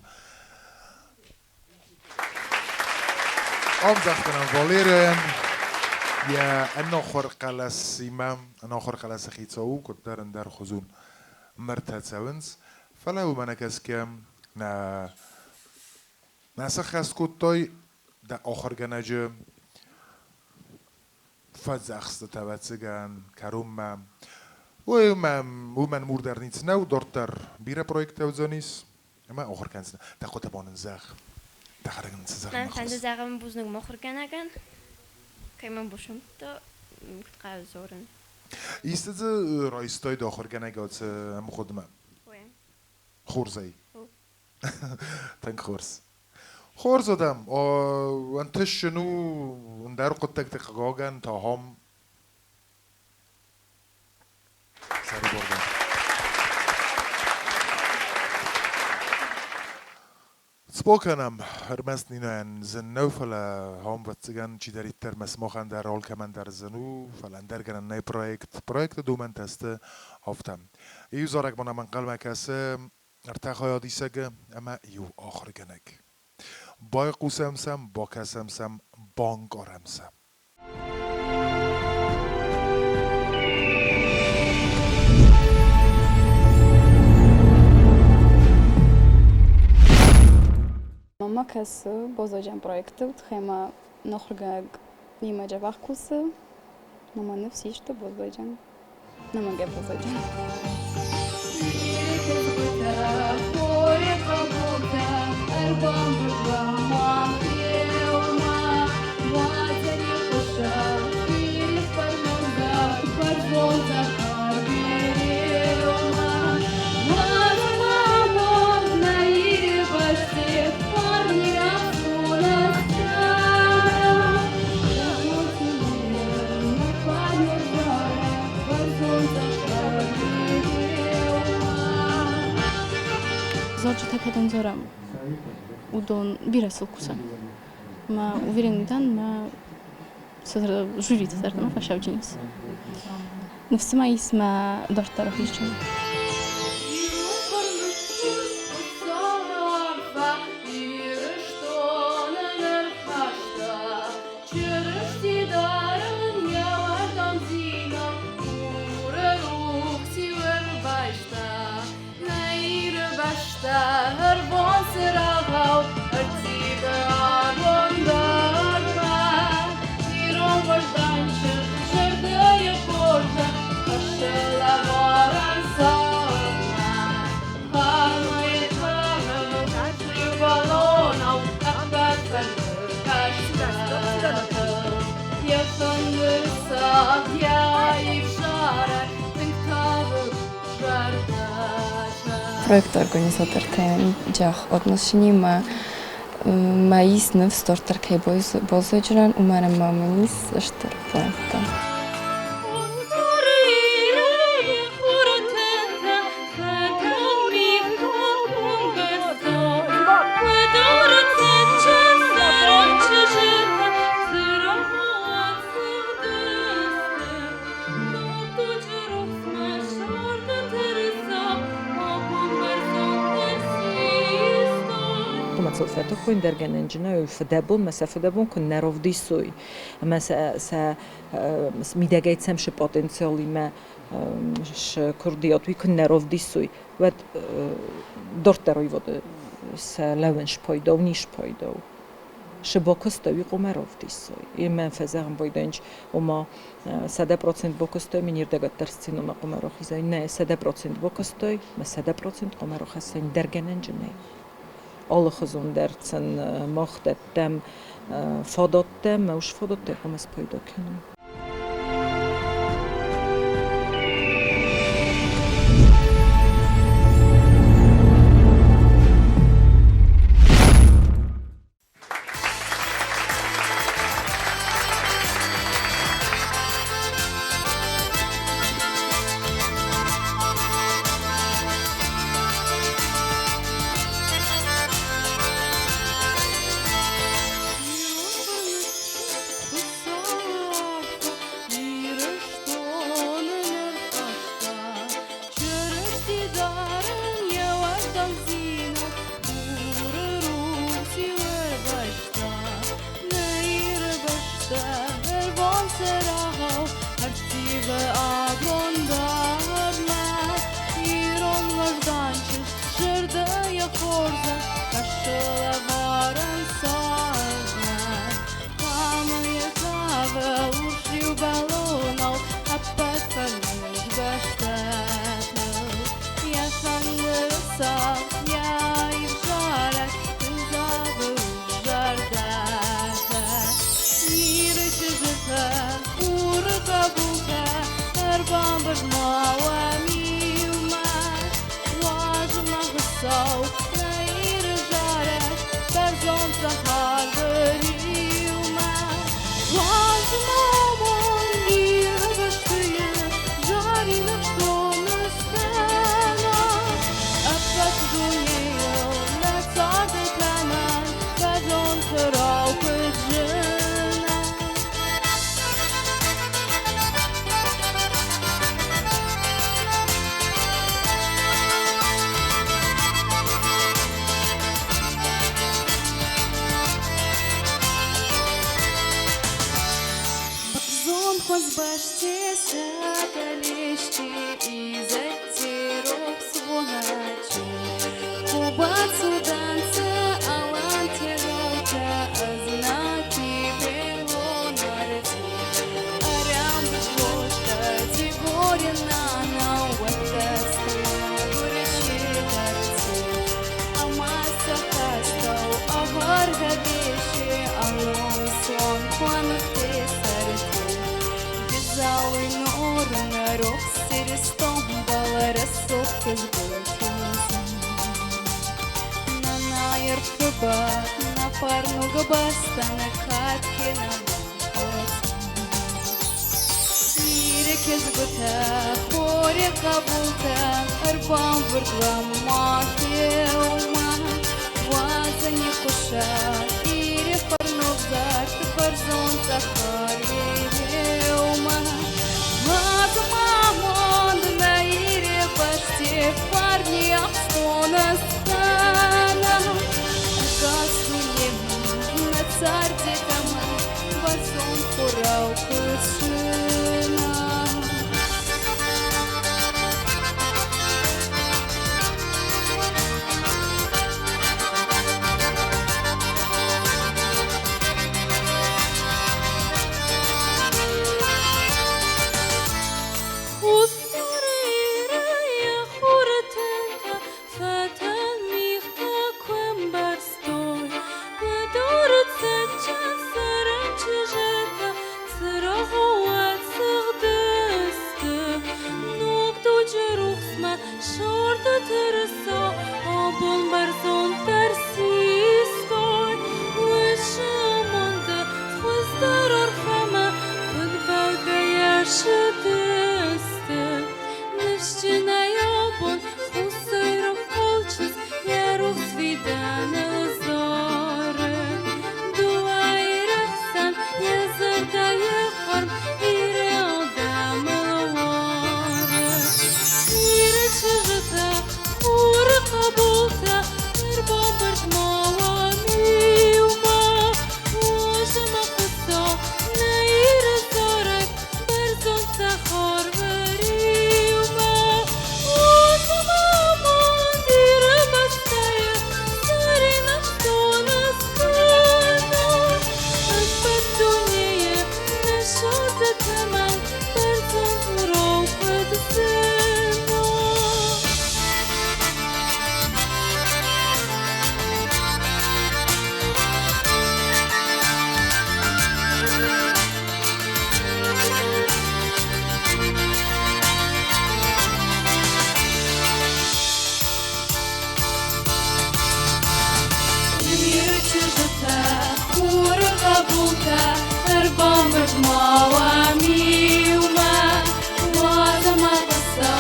Андзӕгъдтӕн Валерийӕн йӕ ӕнахуыр хъӕлӕсимӕ, ӕнахуыр хъӕлӕсы хицау у, куыддӕр ӕндӕрхуызон мыртӕ цӕуынц, фӕлӕ уымӕ нӕ кӕсгӕ нӕ нӕ сӕххӕст кодтай дӕ ахуыргӕнӕджы фӕдзӕхстытӕ, ӕвӕццӕгӕн, кӕронмӕ. Уый уымӕн мур дӕр ницы нӕу, дарддӕр бирӕ проекттӕ уыдзӕнис, ӕмӕ ахуыр кӕндзынӕ. Дӕ хъуыды бон ын зӕгъ. Дӕхӕдӕг ын цы зӕгъын Мӕн фӕнды зӕгъын бузныг мыхуыргӕнӕгӕн, кӕй мӕм бусымдта, куыд хъӕуы дзурын. Исты дзы райстай дӕ ахуыргӕнӕг ацы ӕмгъуыдмӕ? Ой. Хорзӕй? Тынг хорз. Хорз адӕм, ӕнтыстджын у ӕндӕр хъуыддӕгты хъыгагӕн та ахӕм сӕрибардӕр. Цы кӕнӕм, ӕрмӕст Нинӕйӕн зын нӕу, фӕлӕ ахӕм ӕвӕццӕгӕн чидӕриддӕр мӕ сымахӕн дӕр алкӕмӕн дӕр зын у, фӕлӕ ӕндӕр гӕнӕн нӕй проект. Проекты домӕнтӕ сты афтӕ. Иу зарӕг ма нӕм ӕнхъӕлмӕ кӕсы ӕртӕ хайадисӕгы ӕмӕ иу ахуыргӕнӕг. Байхъусӕм сӕм, бакӕсӕм сӕм, банкъарӕм сӕ. Мама кӕсы бозоджан проекты, тыххӕй ма нохуыргӕнӕг нимӕ дзӕбӕх кусы, мама ныфс исты бозоджан. Намагӕ бозоджан. Хоры хъӕбултӕ, ӕрбамбырд уӕ мах. Уыдон бирӕ сыл кусӕм. Мӕ уверен дӕн, мӕ жюриты зӕрдӕмӕ фӕсӕвджынис. Ныфс ма ис мӕ дарддӕр ахизджын. Проекты организатортӕн джах отношенимӕ мӕ ис ныфс дарддӕр кӕй баззайдзынӕн, уымӕн ӕмӕ мын ис стыр плӕнттӕ. Фӕтых фыдӕбон мӕ сӕ фыдӕбон куы нӕ равдисой ӕмӕ сӕ мидӕгӕй цӕм шы потенциалимӕ шы курдиат уый куы нӕ равдисой, уӕд дарддӕр уйводы сӕ лӕууын спайда у, не спайда у. Шы бакуыста, уый хъуамӕ равдисой. Мӕн фӕзӕгъын байдайынч, ома 100% бакуыстай, мин ирдӕгӕддӕр сценомӕ хъуамӕ рахизай. Нӕ, 100% бакуыстай, мӕ 100% хъуамӕ рахӕссай, ӕндӕр гӕнӕнджы нӕй. Алыхуызон дӕр сын мах дӕттӕм фадаттӕ, мӕ уыцы фадаттӕй хъуамӕ спайда кӕнӕм. хъуыса Иры фӕрног бӕрзонд цъӕх арвмӕ. Уадз мӕ амонд нӕ Иры бӕсты фарни ахстон ыскӕна. Ӕгас дунемӕ нӕ царды тӕмӕн бӕрзонд хурау куыд зына. Хуссар Иры йӕ хуры тынтӕ фӕтӕн мигътӕ куы мбӕрзтой, Быдыры цытджын цӕрӕн чызджытӕ цырагъы уӕд сыгъдысты. Ног дуджы рухсмӕ сӕрды тырыса абон бӕрзонддӕр систой. Уыцы амонды хуыздӕр арфӕмӕ куыд бӕлгӕйӕ сыдысты. Ныфсджынӕй абон хуссайраг хъал чызг йӕ рухс фидӕныл зары. Дыууӕ Иры хсӕн йӕ зӕрдӕйы хъарм Иры адӕмыл уары. Иры чызджытӕ, хуры хъӕбултӕ, ӕрбамбырд ма уӕм иумӕ. Уазӕмӕ Хуыцау нӕ Иры зарӕг бӕрзонд цъӕх арвы риумӕ. Уазӕмӕ амонд Иры бӕстӕйы зӕрин ахстон ыскӕна. Ӕппӕт дунейы нӕ зӕрдӕ тӕмӕн бӕрзонд хурау куыд зына. Иры чызджытӕ, хуры хъӕбултӕ, ӕрбамбырд ма уӕм иумӕ. Уадз ӕмӕ хъуыса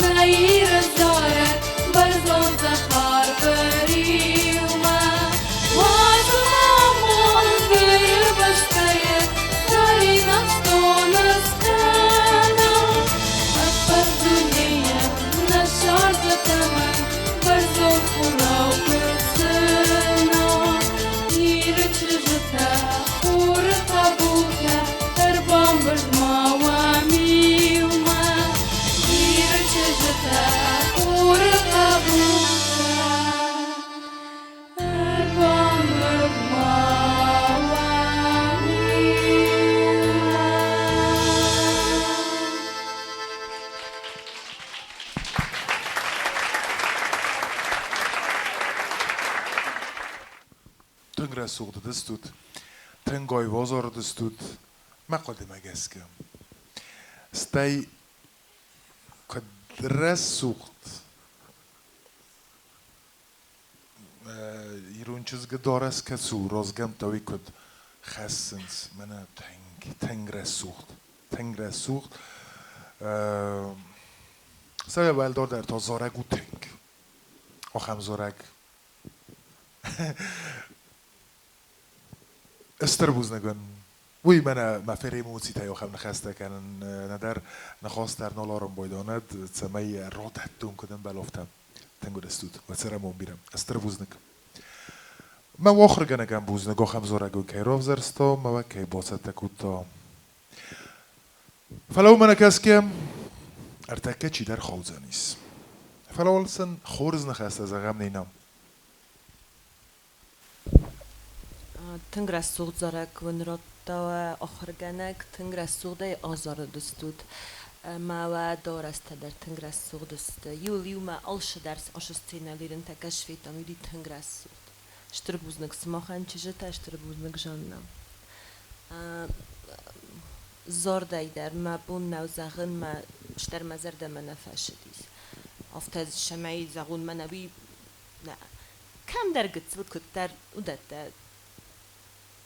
нӕ Иры зарӕг бӕрзонд цъӕх арвы риумӕ. Уадз ӕмӕ амонд Иры бӕстӕйы зӕрин ахстон ыскӕна. Ӕппӕт дунейы нӕ зӕрдӕ тӕмӕн бӕрзонд хурау куыд зына. Иры чызджытӕ, хуры хъӕбултӕ, ӕрбамбырд ма уӕм иумӕ. Иры чызджытӕ, хуры хъӕбултӕ, ӕрбамбырд ма уӕм иумӕ. Тынг рӕсугъд уыдыстут, тынг аив азарыдыстут мӕ хъуыдымӕ гӕсгӕ. Стӕй куыд рӕсугъд ирон чызгы дарӕс кӕцы у, разгӕмттӕ уый куыд хӕссынц, мӕнӕ тынг, тынг рӕсугъд, тынг рӕсугъд. Сӕ уӕлдайдӕр та зарӕг у тынг. Ахӕм зарӕг Стыр бузныг уын. Уый мӕнӕ мӕ феремоцитӕй ахӕм ныхӕстӕ кӕнын нӕдӕр ныхас дӕр нал арын байдонӕд, цӕмӕй радӕттон куыд ӕмбӕлы, афтӕ. Тынг уыдыстут, уӕ цӕрӕнбон бирӕ. Стыр бузныг. Мӕ ахуыргӕнӕгӕн бузныг, ахӕм зарӕг уын кӕй равзӕрста ӕмӕ уӕ кӕй бацӕттӕ кодта. Фӕлӕ уымӕ нӕ кӕсгӕ, ӕртӕккӕ чидӕр хаудзӕнис. Фӕлӕ уал сын хорз ныхӕстӕ зӕгъӕм Нина. Тынг рӕсугъд зарӕг уын радта уӕ ахуыргӕнӕг, тынг рӕсугъдӕй азарыдыстут. Ӕмӕ уӕ дарӕстӕ дӕр тынг рӕсугъд сты. Иуыл иумӕ алцы дӕр ацы сценӕйыл ирынтӕ федтам, уыди тынг рӕсугъд. Стыр бузныг сымахӕн, чызджытӕ, стыр бузныг, Жанна. Зардӕй дӕр мӕ бон нӕу зӕгъын, мӕ стӕр мӕ зӕрдӕмӕ нӕ фӕцыдис. Афтӕ цӕмӕй зӕгъон мӕнӕ уый нӕ. Кӕмдӕр гыццыл куыддӕр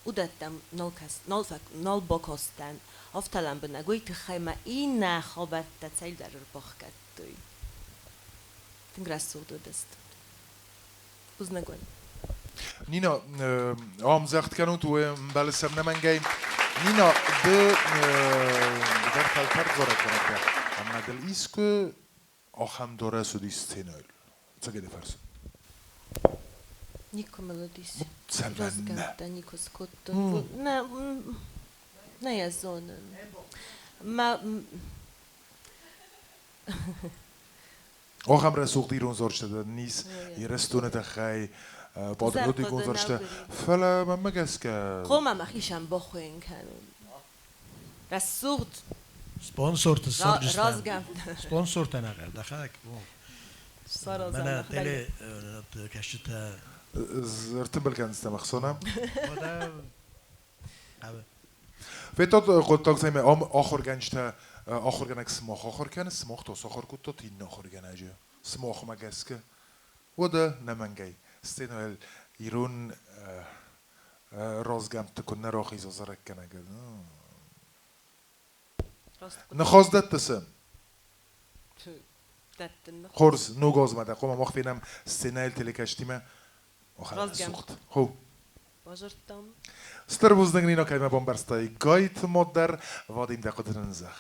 уыдӕттӕм нал, кӕс, нал, нал бакастӕн, афтӕ лӕмбынӕг, уый тыххӕй мӕ иннӕ хабӕрттӕ цӕйдӕрӕрбахгӕдтой. Тынг рӕсугъд уыдыстут. Бузныг уын. Нина, ам загъд кӕнут, уе мбӕлы сӕм нӕмӕнгӕй. Нина, ды дӕр фӕлтӕрд зарӕггӕнӕг дӕ. Ӕмӕ дыл искуы ахӕм дарӕс уыди сценӕйыл? Ӕцӕгӕй фӕрсын. Никуы мыл уыдис. Цӕмӕннӕ? Разгӕмттӕ никуы скодтон. Нӕ, нӕ йӕ зонын. Мӕ Ахӕм рӕсугъд ирон зарджытӕ дӕр ис Ирыстоны тыххӕй, патриотикон зарджытӕ. Фӕлӕ мӕнмӕ гӕсгӕ Хъуамӕ мӕхицӕн бахуыйын кӕнон. Рӕсугъд Спонсорты ссарджыстӕм. разгӕмттӕ. Спонсортӕ нӕ хъӕуы, дӕхӕдӕг. Саразӕм Мӕнӕ нӕхӕдӕг. теле кӕсджытӕ. Ӕртымбыл кӕндзыстӕм ӕхцонӕ. Уӕдӕ хъӕуы. Федтат хъуыддаг, цӕмӕй ам ахуыргӕнджытӕ, ахуыргӕнӕг сымах ахуыр кӕны, сымах та сахуыр кодтат иннӕ ахуыргӕнӕджы. Сымахмӕ гӕсгӕ. Уӕдӕ нӕмӕнгӕй сценӕйыл ирон разгӕмтты куыннӕ рахиза зарӕггӕнӕг. Ныхас дӕтты цы? Дӕттын ныхас. Хорз, ног азмӕ дӕ хъуамӕ мах фенӕм сценӕйыл телекӕстимӕ. Ахӕм Разгӕмтт. рӕсугъд. Хо. Базардтам. Стыр бузныг, Нина, кӕй мӕ бамбӕрстай. Гайт мод дӕр, Вадим, дӕ хъуыды нын зӕгъ.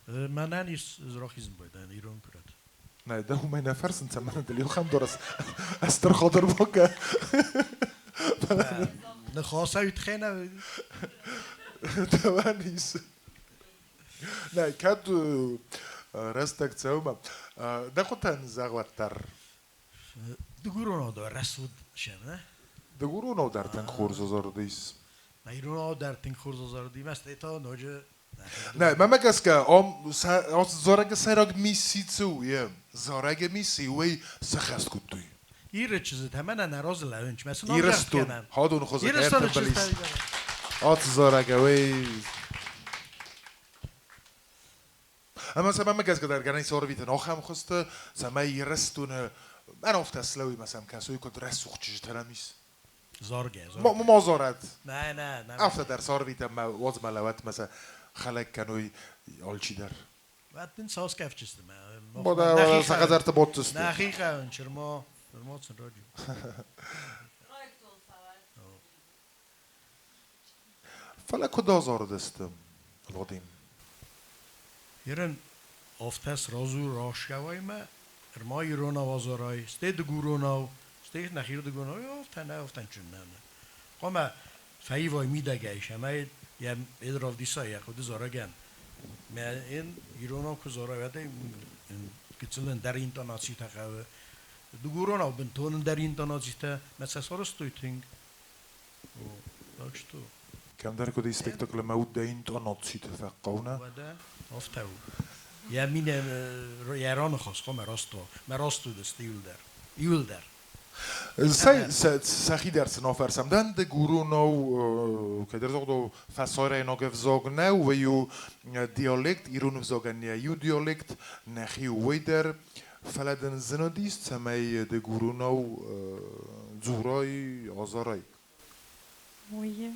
Мӕнӕн ис рахизын байдайӕн ирон куырӕт. Нӕ, дӕ уымӕй нӕ фӕрсын, цӕмӕн дыл иу ахӕм дарӕс стыр хатыр бакӕ. Ныхасӕй тыххӕй нӕ. Дӕуӕн ис. Нӕ, кӕд рӕстӕг цӕуы ма. Дӕ хъуыдытӕн зӕгъ уӕддӕр. Дыгуронау дӕр рӕсугъд сӕм, нӕ? Дыгуронау дӕр тынг хорз азарыдис. Иронау дӕр тынг хорз азарыди, мӕ стӕй та ноджы Нӕ, мӕнмӕ гӕсгӕ, ам ацы зарӕгы сӕйраг мисси цы у, йе? Зарӕгы мисси уый сӕххӕст кодтой. Иры чызджытӕ мӕнӕ нӕ разы лӕууынц, мӕ сын Ирыстон, кӕнӕм. хадон хуызы Ирыстоны ӕртымбыл ис. чызджытӕ. Ацы зарӕгы уый Ӕмӕ сӕ мӕнмӕ гӕсгӕ дӕр гӕнӕн ис арвитын ахӕм хуызты, цӕмӕй Ирыстоны мӕн афтӕ слӕууй мӕ сӕм кӕсой, куыд рӕсугъд чызджытӕ нӕм ис. Заргӕ, заргӕ. Ма зарӕд. Нӕ, нӕ, нӕ. Афтӕ дӕр сӕ арвитӕм, мӕ уадз мӕ лӕуӕт, мӕ сӕ хӕлӕг кӕной алчидӕр. Уӕд дын цас кафджысты мӕ. Бода сӕ хӕдзӕртты боддзысты. Нӕхи хъӕуын, чырма, чырма сын раджы. Фӕлӕ куыд азарыдысты, Вадим? Ирын афтӕ сразу расгӕвай мӕ, ӕрма иронау азарай, стӕй дыгуронау, стӕй нӕхирдыгонау, афтӕ нӕ, афтӕ нчын нӕ. Хъуамӕ фӕивай мидӕгӕй, цӕмӕй йӕ ед равдиса йӕ хъуыды зарӕгӕн. Мӕ ин иронау куы зарай, уӕд ӕй гыццыл ӕндӕр интонацитӕ хъӕуы. Дыгуронау бынтон ӕндӕр интонацитӕ, мӕ сӕ сарӕзтой тынг. Так что Кӕмдӕр куыд и спектаклы мӕ уд дӕ интонациты фӕхъхъау, нӕ? Уӕдӕ, афтӕ у. Йӕ минӕ, йӕ раныхас хъуамӕ раст уа. Мӕ раст уыдысты иуылдӕр. Иуылдӕр. Сӕхи дӕр сын афӕрсӕм. Дӕн дыгуронау, кӕйдӕр загъдау, фӕсарӕйнаг ӕвзаг нӕу, уый у диалект, ирон ӕвзагӕн йӕ иу диалект, нӕхи у уый дӕр. Фӕлӕ дын зын уыдис, цӕмӕй дыгуронау дзурай, азарай? Ой,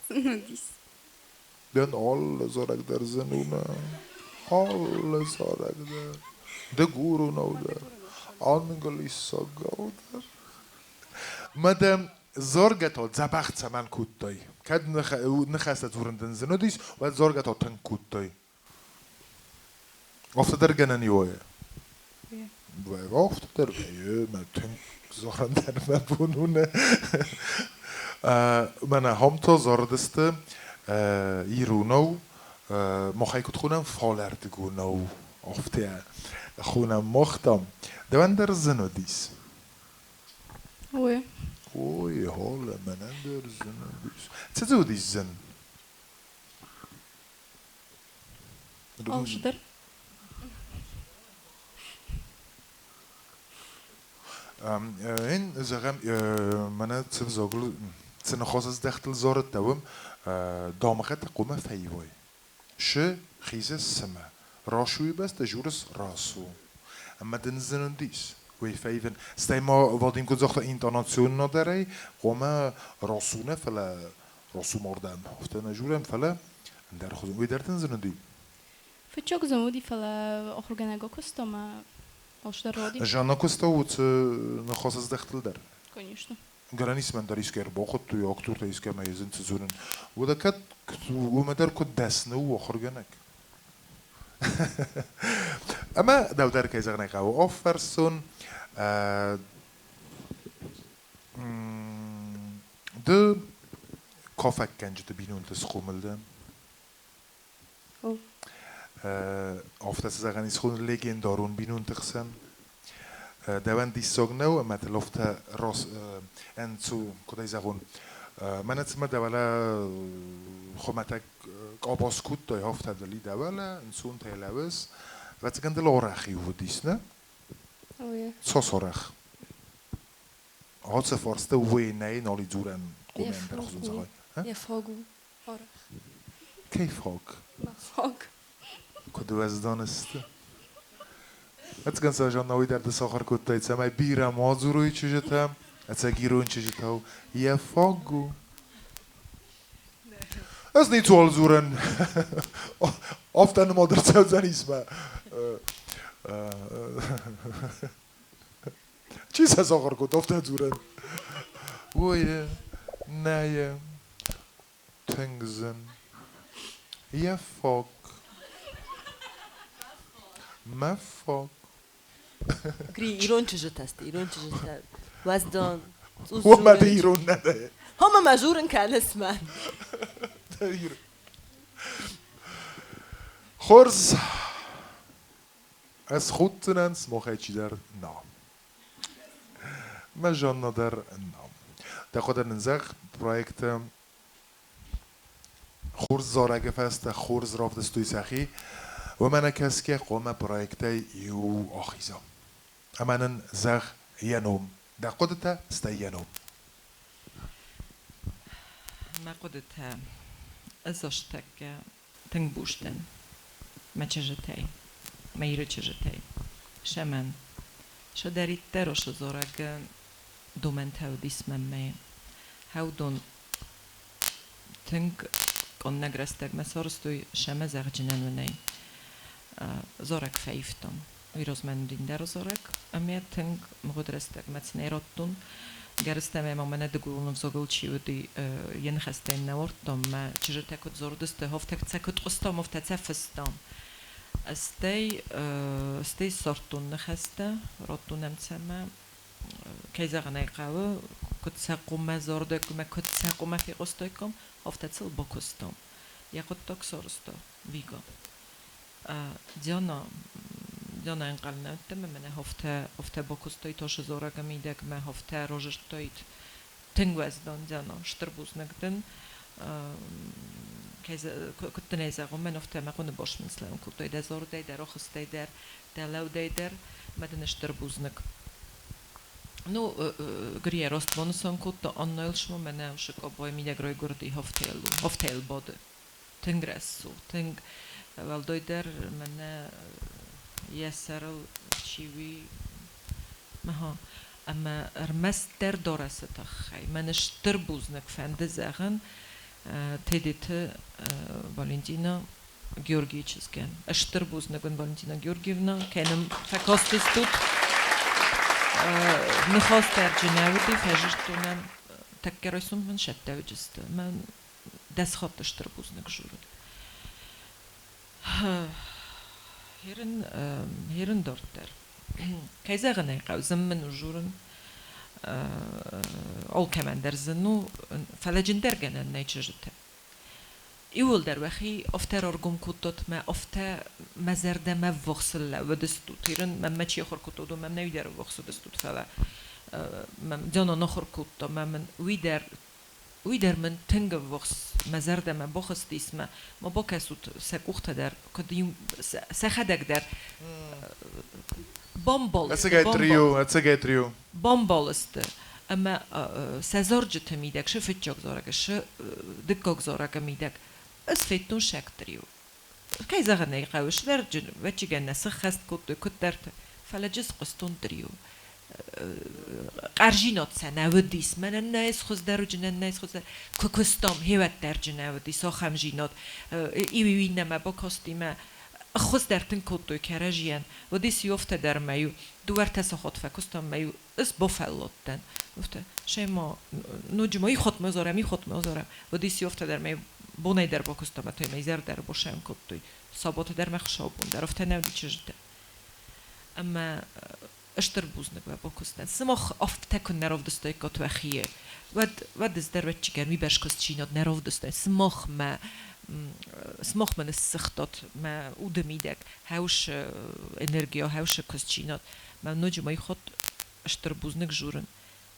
зын уыдис. Дӕн алы зарӕг дӕр зын у, нӕ? Алы зарӕг дӕр. Дыгуронау дӕр, англисагау дӕр. Ма дӕ заргӕ та дзӕбӕх цӕмӕн кодтай? Кӕд ныхӕстӕ дзурын дын зын уыдис, уӕд заргӕ та тынг кодтай. Афтӕ дӕр гӕнӕн и уайы? Афтӕ дӕр вӕййы, мӕ тынг зарын дӕр мӕ бон у, нӕ? Мӕнӕ ахӕм та зарыдысты иронау, махӕй куыд хонӕм, фалӕрдыгонау, афтӕ хонӕм мах та. Дӕуӕн дӕр зын уыдис? Ой. Ой, холе, мӕнӕн дӕр зын уыдис. Цы дзы уыдис зын? Алчидӕр. Эн зӕгъӕм, мӕнӕ цы взагыл, цы ныхасыздӕхтыл зарыдтӕ уым, дамгъӕтӕ хъуамӕ фӕивой. Шы хизы сымӕ. Расуйы бӕсты журыс расу. Ӕмӕ дын зын уыдис уый фӕивын. Стӕй ма Вадим куыд загъта интонацион нодӕрӕй, хъуамӕ расу нӕ, фӕлӕ расу мардӕм. Афтӕ нӕ журӕм, фӕлӕ ӕндӕр хуызӕн. Уый дӕр дын зын уыди? Фыццаг зын уыди, фӕлӕ ахуыргӕнӕг акуыста мӕ алчидӕр рауади. Жанна куыста уыцы ныхасыздӕхтыл дӕр? Конечно. Гӕнӕн ис мӕн дӕр искӕй ӕрбахуыдтой, актертӕ искӕмӕ езын цы дзурын. Уӕдӕ кӕд уымӕ дӕр куыд дӕсны у ахуыргӕнӕг? Ӕмӕ дӕу дӕр, кӕй зӕгъын ӕй хъӕуы, афӕрсон. Ды кафӕггӕнджыты бинонты схъомыл дӕ? Афтӕ цы зӕгъӕн ис, хуын легендарон бинонты хсӕн. Дӕуӕн диссаг нӕу, ӕмӕ дыл афтӕ ӕнцу, куыд ӕй зӕгъон, мӕнӕ цыма дӕуӕлӕ хуымӕтӕг къабаз кодтай, афтӕ дыл и дӕуӕлӕ ӕнцонтӕй лӕууыс. Ӕвӕццӕгӕн дыл арӕх-иу уыдис, нӕ? Цас арӕх? Ацы фарсты уый нӕй нал и дзурӕн хъуамӕ ӕндӕрхуызон зӕгъай. Йӕ фаг у арӕх. Кӕй фаг? Мӕ фаг. Куыд уӕздан сты. Ӕцӕгӕн сӕ Жанна уый дӕр ды сахуыр кодтай, цӕмӕй бирӕ ма дзурой чызджытӕ, ӕцӕг ирон чызджытау. Йӕ фаг у. Ӕз ницуал дзурын. Афтӕ нымад ӕрцӕудзӕнис мӕ. Чи сӕ сахуыр кодта, афтӕ дзурӕн. Ой, нӕ, тынг зын. Йӕ фаг. Мӕ фаг. Гри, ирон чызджытӕ сты, ирон чызджытӕ. Уӕздан. Уымӕ ды ирон нӕ дӕ. Хомӕ мӕ журын кӕныс мӕн. Хорз. Ӕз худдзынӕн, сымахӕй чидӕр нӕ. Мӕ Жанна дӕр нӕ. Дӕхуыдӕг нын зӕгъ, проекты хорз зарӕгы фӕстӕ хорз равдыстой сӕхи, уымӕ нӕ кӕсгӕ хъуамӕ проектӕй иу ахиза. Ӕмӕ нын зӕгъ йӕ ном. Дӕ хъуыдытӕ, стӕй йӕ ном. Мӕ хъуыдытӕ ӕз астӕккӕ тынг буз дӕн мӕ чызджытӕй, мӕ Иры чызджытӕй. Сӕмӕн. Сӕдӕриддӕр ошо дзорӕг домӕнтӕ уыдис мӕнмӕ. Хӕудон тынг къаннӕг рӕстӕгмӕ сарӕзтой сӕмӕ зӕгъджынӕн уынӕй. Зарӕг фӕивтон. Уый размӕ уыдин дӕр зарӕг, ӕмӕ тынг мгъуыд рӕстӕгмӕ цы нӕ радтон. Гӕрзтӕм ӕмӕ мӕнӕ дыгурон ӕвзагыл чи уыди, йӕ ныхӕстӕ йын нӕ уардтам, мӕ чызджытӕ куыд дзурдысты, афтӕ сӕ куыд хъуыстам, афтӕ сӕ фыстам. Стӕй, стӕй ссардтон ныхӕстӕ, радтон ӕм цӕмӕ, кӕй зӕгъын ӕй хъӕуы, куыд сӕ хъуамӕ зардӕг ӕмӕ куыд сӕ хъуамӕ фехъуыстаиккам, афтӕ сыл бакуыстам. Йӕ хъуыддаг сарӕзта Вига. Диана, Диана ӕнхъӕл нӕ уыдтӕн ӕмӕ мӕнӕ афтӕ, афтӕ бакуыстаид ашы зарӕгы мидӕг мӕ афтӕ разырдтаид. Тынг уӕздан Диана, стыр бузныг дын. Куыд дын ӕй зӕгъон, мӕн афтӕ мӕ хъуыны бас мын слӕууын кодтай дӕ зардӕй дӕр, ахызтӕй дӕр, дӕ лӕудӕй дӕр. Мӕ дын стыр бузныг. Ну, Грия раст банысан кодта, Анна Элшма мӕнӕ уышы къабайы мидӕг райгуырди Хафтелу, Хафтел бады. Тынг рӕсугъд, тынг уӕлдайдӕр мӕнӕ йӕ сӕрыл чи уи, аха, ӕмӕ ӕрмӕстдӕр дарӕсы тыххӕй. Мӕн стыр бузныг фӕнды зӕгъын Тедеты Валентина Георгийы чызгӕн. Стыр бузныг уын, Валентина Георгиевна, кӕй нӕм фӕкастыстут. Ныхас дӕр нӕ уыди, фӕзырдтон ӕм, тӕккӕ райсом мын сӕттӕ уыдысты. Мӕн дӕс хатты стыр бузныг журын. Херын, херын дарддӕр. Кӕй зӕгъын ӕй хъӕуы, зын мын у журын. Алкӕмӕн дӕр зын у, фӕлӕ джындӕр гӕнӕн нӕй чызджытӕ. Иууылдӕр уӕхи афтӕ раргом кодтат мӕ афтӕ мӕ зӕрдӕмӕ ввахс лӕууыдыстут. Ирын мӕнмӕ чи ахуыр кодта, уыдон мӕм нӕ уый дӕр ӕввахс уыдыстут, фӕлӕ мӕм Диана ахуыр кодта, мӕ мын уый дӕр уый дӕр мын тынг ӕввахс мӕ зӕрдӕмӕ бахызтис мӕ ма бакӕсут сӕ къухтӕ дӕр, куыд иу сӕхӕдӕг дӕр бамбал Ӕцӕгӕй трио, ӕцӕгӕй трио. Бамбал сты ӕмӕ сӕ зарджыты мидӕг, сӕ фыццаг зарӕг, сӕ дыккаг зарӕгы мидӕг ӕз федтон сӕг трио. Кӕй зӕгъын ӕй хъӕуы, сывӕрджын ӕвӕццӕгӕн нӕ сыххӕст кодтой куыддӕрты, фӕлӕ джы схъуыстон трио. Хъӕрзинад сӕ нӕ уыдис, мӕнӕн нӕ схуыздӕр уыджынӕн нӕ схуыздӕр. Куы куыстам, хеуӕддӕрджы нӕ уыдис ахӕм зинад. Иу-иу иннӕмӕ бакасти мӕ. Ӕххуыс дӕр тынг кодтой кӕрӕдзийӕн. Уыдис иу афтӕ дӕр ӕмӕ-иу дыууӕ-ӕртӕ сахат фӕкуыстам ӕмӕ-иу ӕз бафӕлладтӕн. Афтӕ, сӕй ма ноджы ма иу хатт ма зарӕм, иу хатт ма зарӕм. Уыдис иу афтӕ дӕр ӕмӕ-иу бонӕй дӕр бакуыстам, ӕмӕ та мӕ изӕр дӕр босӕм кодтой. Сабаты дӕр мӕ хуыцаубон дӕр, афтӕ нӕ уыди чызджытӕ. Ӕмӕ стыр бузныг уӕ бакуыстӕн. Сымах афтӕ куыннӕ равдыстаиккат уӕхи, уӕд, уӕд ӕз дӕр уӕдчигӕр уый бӕрзкуыстдзинад нӕ равдыстаин. Сымахмӕ, сымах мӕ ныссыгътат мӕ уды мидӕг хӕусы энергия, хӕусы куыстдзинад. Мӕ ноджы ма иу хатт стыр бузныг журын,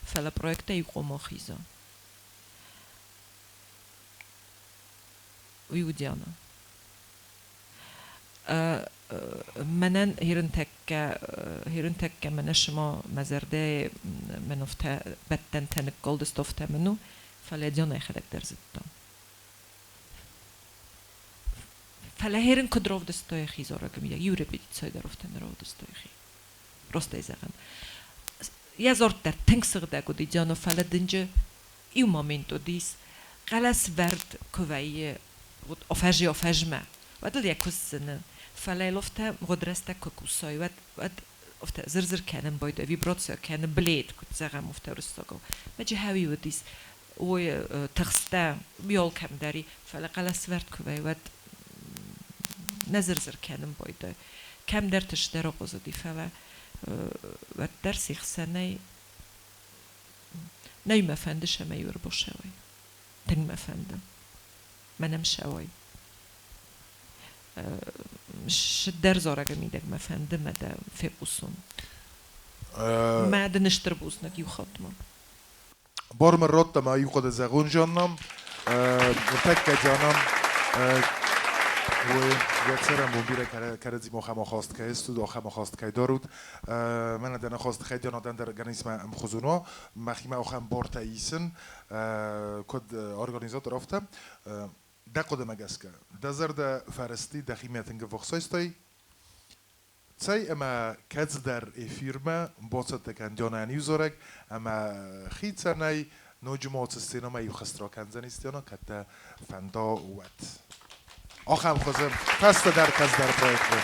фӕлӕ проекттӕ иу къуым ахиза. Уый у Диана. Мӕнӕн хирынтӕккӕ мӕнӕ шыма мӕ зӕрдӕйы мӕн офтӕ бӕттӕнтӕ ныккалдысты, офтӕ мын у, фӕлӕ Диана йӕхӕдӕг дӕр зыдта. Фӕлӕ херын куыд равдыста йӕхи зарӕгы мидӕг, иу репетицийы дӕр офтӕ нӕ равдыста йӕхи. Ростӕй зӕгъӕм. Йӕ зард дӕр тынг сыгъдӕг уыди Диана, фӕлӕ дынджы иу момент уыдис, хъӕлӕсвӕрд куы вӕййы, вот афӕзи-афӕзмӕ, уӕд ыл йӕ куыдз зыны. Фӕлӕ йыл афтӕ мгъуыд рӕстӕг куы кусай, уӕд, уӕд афтӕ зыр-зыр кӕнын байдайы, вибрация кӕны, блед, куыд зӕгъӕм, афтӕ уырыссагау. Мӕджы хӕуи уыдис, ой, тыхстӕ, уый кӕмдӕр и, фӕлӕ хъӕлӕсвӕрд куы вӕййы, уӕд нӕ зыр-зыр кӕнын байдайы. Кӕмдӕрты стӕр ахъуызыди, фӕлӕ уӕддӕр се хсӕнӕй нӕ мӕ фӕнды сӕмӕ иу ӕрбасӕуай. Тынг мӕ фӕнды. Мӕнӕм сӕуай. Сыддӕр зарӕгы мидӕг мӕ фӕнды мӕ дӕ фехъусон. Мӕ дын стыр бузныг иу хатт ма. Бар мын радта мӕ иу хъуыды зӕгъон Жанна. Ныртӕккӕ Диана уый уӕ цӕрӕнбон бирӕ кӕрӕдзимӕ ахӕм ахаст кӕй стут, ахӕм ахаст кӕй дарут. Мӕнӕ дӕн ахаст кӕй Диана дӕн дӕр организмӕ ӕмхуызон уа. Мӕхимӕ ахӕм бартӕ исын, куыд организатор, афтӕ. Дӕ хъуыдымӕ гӕсгӕ, дӕ зӕрдӕ фӕрысти, дӕхимӕ тынг ӕввахсайстай? Цӕй ӕмӕ кӕцыдӕр эфирмӕ бацӕттӕ кӕн Дианӕйӕн иу зарӕг, ӕмӕ хицӕнӕй ноджы ма ацы сценӕмӕ иу хӕст ракӕндзӕнис Диана, кӕд дӕ фӕнда, уӕд. Ахӕм хуызы фӕстӕдӕр кӕцыдӕр проекты.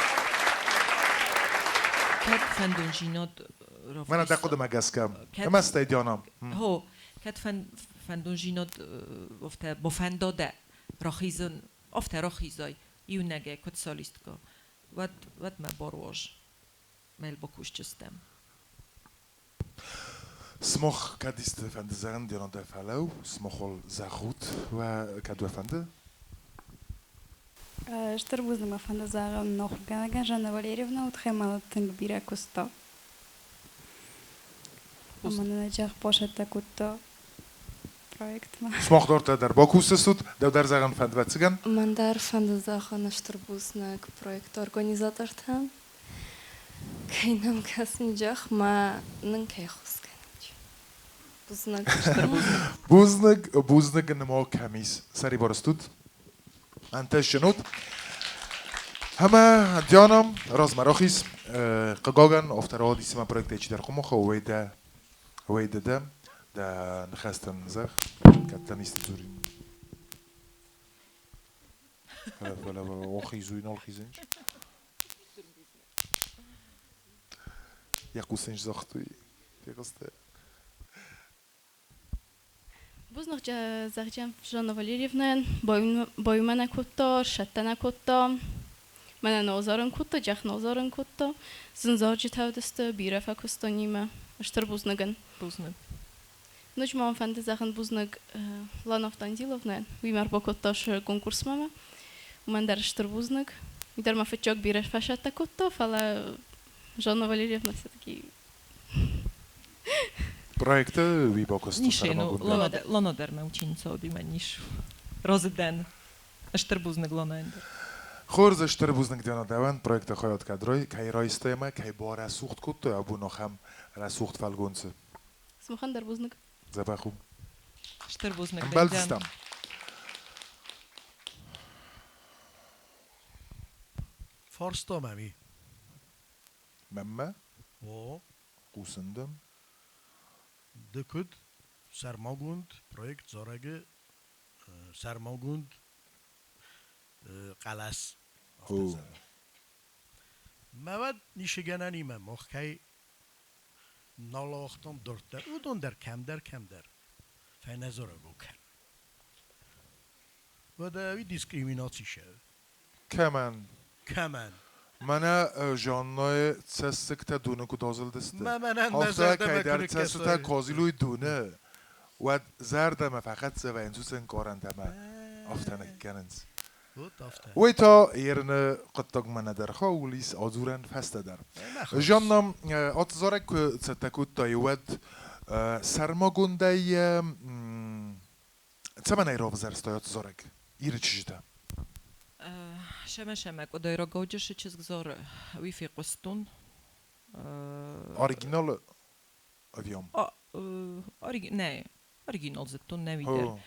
Кӕд фӕндонзинад Мӕнӕ дӕ хъуыдымӕ гӕсгӕ. Ӕмӕ стӕй Диана. Хо, кӕд фӕндонзинад афтӕ бафӕнда дӕ рахизын, афтӕ рахизай иунӕгӕй, куыд солисткӕ, уӕд, уӕд мӕ баруаз, мӕ бакусджыстӕм. Сымах кӕд исты фӕнды зӕгъын, Диана дӕ фӕлӕу, сымах уал зӕгъут, уӕ кӕд уӕ фӕнды? Стыр бузныг мӕ фӕнды зӕгъын ахуыргӕнӕгӕн Жанна Валерьевна уыдхӕй мӕ тынг бирӕ куыста. Ӕмӕ нын ӕджах бацӕттӕ кодта проектмӕ. Сымах дӕр дӕр бакусыстут, дӕу дӕр зӕгъын фӕндвӕццӕгӕн? Мӕн дӕр фӕнды зӕгъын стыр бузныг проекты организатортӕн, кӕй нӕм кӕсын джах, мӕ нын кӕй ӕххуыс кӕнынц. Бузныг. Бузныг, бузныг ныма кӕм ис. Сӕрибар стут? Ӕнтыстджын ут. Ӕмӕ Диана, размӕ рахиз. Хъыгагӕн, афтӕ рауадис ӕмӕ проектӕй чидӕр хъуымыхы, уӕдӕ, уӕдӕ дӕ, дӕ ныхӕстӕн зӕгъ, кӕд дӕм исты дзурин. Фӕлӕ охизуй, нал хизынч. Йӕ хъусынч загътой, фехъуыстай? Бузныг зӕгъджӕн Жанна Валерьевнайӕн, баимӕ кодта, сӕттӕ кодта, мӕнӕ нозарын кодта, джах нозарын кодта, зын зарджытӕ уыдысты, бирӕ фӕкуыста нимӕ. Стыр бузныг ын. Бузныг. Ноджы ма мӕм фӕнды зӕгъын бузныг Лана Автандиловнайӕн, уый мӕ ӕрбакодта конкурсмӕ. Уымӕн дӕр стыр бузныг. Уый дӕр мӕ фыццаг бирӕ фӕсӕттӕ кодта, фӕлӕ Жанна Валерьевна все-таки Проекты уый бакуыста сӕрмагондӕй. Лана дӕр мӕ ученица уыди, мӕ ис. Разы дӕн. Стыр бузныг Ланайӕн дӕр. Хорз, стыр бузныг Диана дӕуӕн, проекты хайад кӕд кӕй райстай ӕмӕ кӕй барӕсугъд кодтай абон ахӕм рӕсугъд фӕлгонцы. Сымахӕн дӕр бузныг. Дзӕбӕх у. Стыр бузныг. Ӕмбӕлдзыстӕм. Фарста мӕм и. Мӕнмӕ? О. Хъусын дӕм. Ды куыд сӕрмагонд проект зарӕгы сӕрмагонд хъӕлӕс. Мӕ уӕд нишигӕнӕнимӕ мах кӕй нал ауагътам дарддӕр, уыдон дӕр кӕмдӕр, кӕмдӕр фӕнӕзарӕг кӕн. Уӕдӕ ӕви дискриминаци сӕ? Кӕмӕн? Кӕмӕн? Мӕнӕ Жаннайы цӕссыгтӕ доны куыд азылдысты. Мӕ мӕнӕн мӕ Афтӕ зӕрдӕмӕ кӕйдӕр куы цӕстытӕ ныккӕсай. куы азилой доны, уӕд зӕрдӕмӕ фӕхӕццӕ вӕййынц уыцы ӕнкъарӕнтӕ ӕмӕ афтӕ ныккӕнынц. Вот афтӕ. Уый та ерыны хъуыддагмӕ нӕдӕр хауыл ис адзурӕн фӕстӕдӕр. Ӕмӕ хорз. Жанна, ацы зарӕг куы цӕттӕ кодтай, уӕд сӕрмагондӕй цӕмӕн ӕй равзӕрстай ацы зарӕг Иры чызджытӕ? Шӕмӕ-шӕмӕ къуыдайрагауджысы чызг зары, уый фехъуыстон. Оригиналы ӕви ам? Нӕ, оригинал зыдтон нӕ уый дӕр.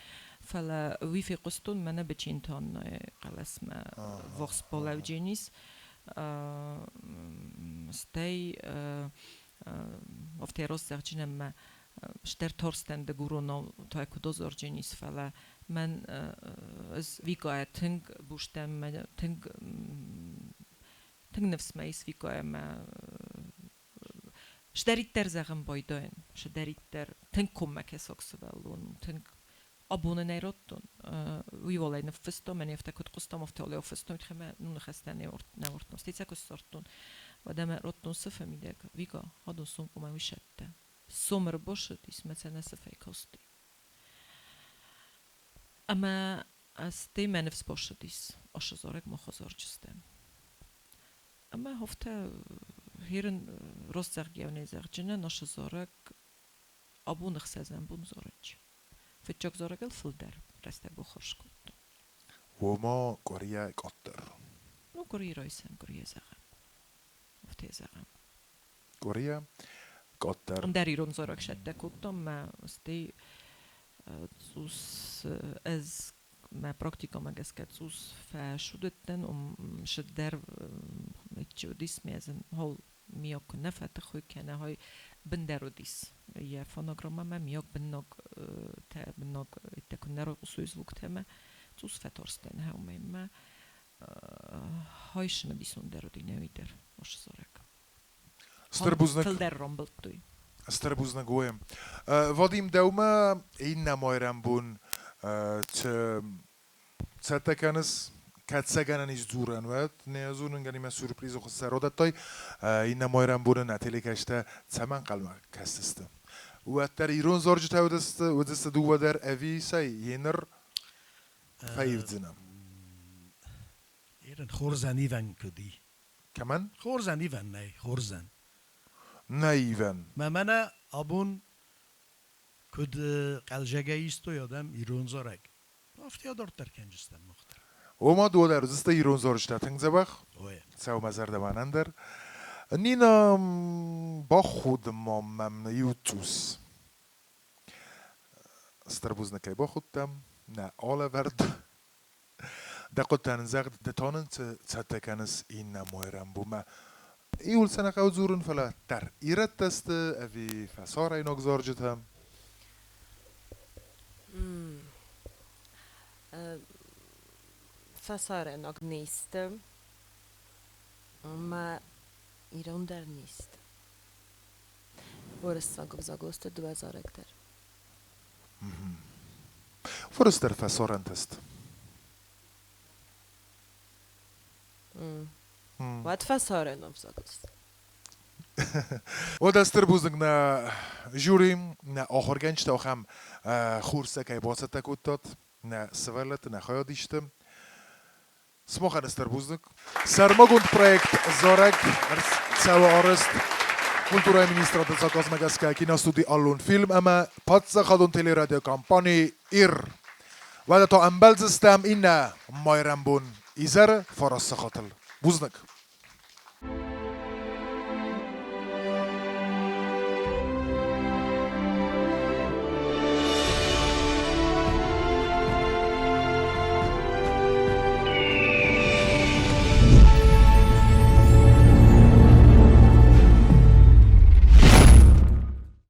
Фӕлӕ уый фехъуыстон мӕнӕ Беченты Аннӕйы хъӕлӕсмӕ вахс балӕудженис. Стӕй афтӕ раст зӕгъджынӕн мӕ стӕр тарстӕн дыгуронау та куыд азардженис, фӕлӕ мӕн ӕз Викайӕ тынг бустӕн, мӕ тынг тынг ныфс мӕ ис Викайӕ мӕ Сдӕриддӕр зӕгъын байдайын, сдӕриддӕр тынг коммӕкӕсаг сывӕллон у, тынг абоны нӕ радтон. Уый уал ӕй ныффыстон, мӕн афтӕ куыд хъуыстам, афтӕ уал ӕй афыстон, уый тыххӕй мӕ ну ныхӕстӕ не ортон. Стӕй сӕ куы ссардтон, уӕд ӕмӕ радтон сыфы мидӕг. Вика, адон сом хъуамӕ уый сӕтта. Сом ӕрбасыдис, мӕ цӕ нӕ сыфӕй касти. Ӕмӕ стӕй мӕ ныфс басыдис, ашы зарӕг мах азарджыстӕм. Ӕмӕ афтӕ херын раст зӕгъгӕ нӕ зӕгъджынӕн ашы зарӕг абон ӕхсӕзӕм бон зарӕджы. Фыццаг зарӕгыл фылдӕр рӕстӕг баххуыс кодтон. Уома къуырийӕ къаддӕр. Ну, къуыри райсӕм, къуырийӕ зӕгъӕм. Афтӕ зӕгъӕм. Къуырийӕ къаддӕр. Ӕндӕр ирон зарӕг сӕттӕ кодтам, мӕ стӕй цъус ӕз мӕ практикӕмӕ гӕсгӕ цъус фӕсудыдтӕн, шыддӕр уыдис ме зын хол миаг куы нӕ фӕтых уый кӕнӕ хой бындӕр уыдис йӕ фонограммӕмӕ миаг быннаг тӕ быннаг иттӕ куы нӕ райхъусой звуктӕмӕ цъус фӕтарстӕн хӕумӕ мӕ хай цымыдисондӕр уыди нӕуи дӕр ашы зарӕг. Стыр бузныг. Фылдӕр рамбылдтой. Стыр бузныг уе. Вадим, дӕумӕ иннӕ майрӕмбон цы цӕттӕ кӕныс, кӕд сӕ гӕнӕн ис дзурӕн, уӕд не зонын, сюрпризы хуыз радӕттай, иннӕ майрӕмбоны нӕ телекӕстӕ цӕмӕн ӕнхъӕлмӕ кӕсдзысты? Уӕддӕр ирон зарджытӕ уыдысты, уыдысты дыууӕ дӕр ӕви сӕ еныр фӕивдзынӕ? Ирын хорзӕн ивӕн куыд и? Кӕмӕн? Хорзӕн ивӕн нӕй, хорзӕн. Нӕ ивӕн. Мӕ мӕнӕ абон куыд хъӕлзӕгӕй истой адӕм ирон зарӕг, афтӕ дарддӕр кӕнджыстӕм мах дӕр. Ома дыууӕ дӕр уыдзысты ирон зарджытӕ тынг дзӕбӕх. Ой. Цӕуы мӕ зӕрдӕмӕ ӕндӕр. Нина, бахуд ма мӕм иу цъус. Стыр бузныг кӕй бахудтӕм, нӕ алӕвӕрд. Дӕ хъуыдтӕ нын зӕгъ, ды та нын цы цӕттӕ кӕныс иннӕ Майрӕмбумӕ? Иуыл сӕ нӕ хъӕуы дзурын, фӕлӕ дӕр ирӕттӕ сты ӕви фӕсарӕйнаг зарджытӕ? Фӕсарӕйнаг не сты, ӕмӕ ирон дӕр не сты. Уырыссаг ӕвзагыл сты дыууӕ зарӕг дӕр. Фырыстӕр фӕсарӕнтӕст. Уӕд фӕсарӕн ӕвзагыл сты. Уӕдӕ стыр бузныг нӕ жюри, нӕ ахуыргӕнджытӕ ахӕм хорз кӕй бацӕттӕ кодтат, нӕ сывӕллӕтты, нӕ хайадисты. Сымахӕн стыр бузныг. Сӕрмагонд проект «Зарӕг» цӕуы арӕзт культурӕйы министрады заказмӕ гӕсгӕ киностуди «Аллон фильм» ӕмӕ паддзахадон телерадиокомпани «Ир». Уӕдӕ та ӕмбӕлдзыстӕм иннӕ майрӕмбон изӕры фараст сахатыл. Бузныг!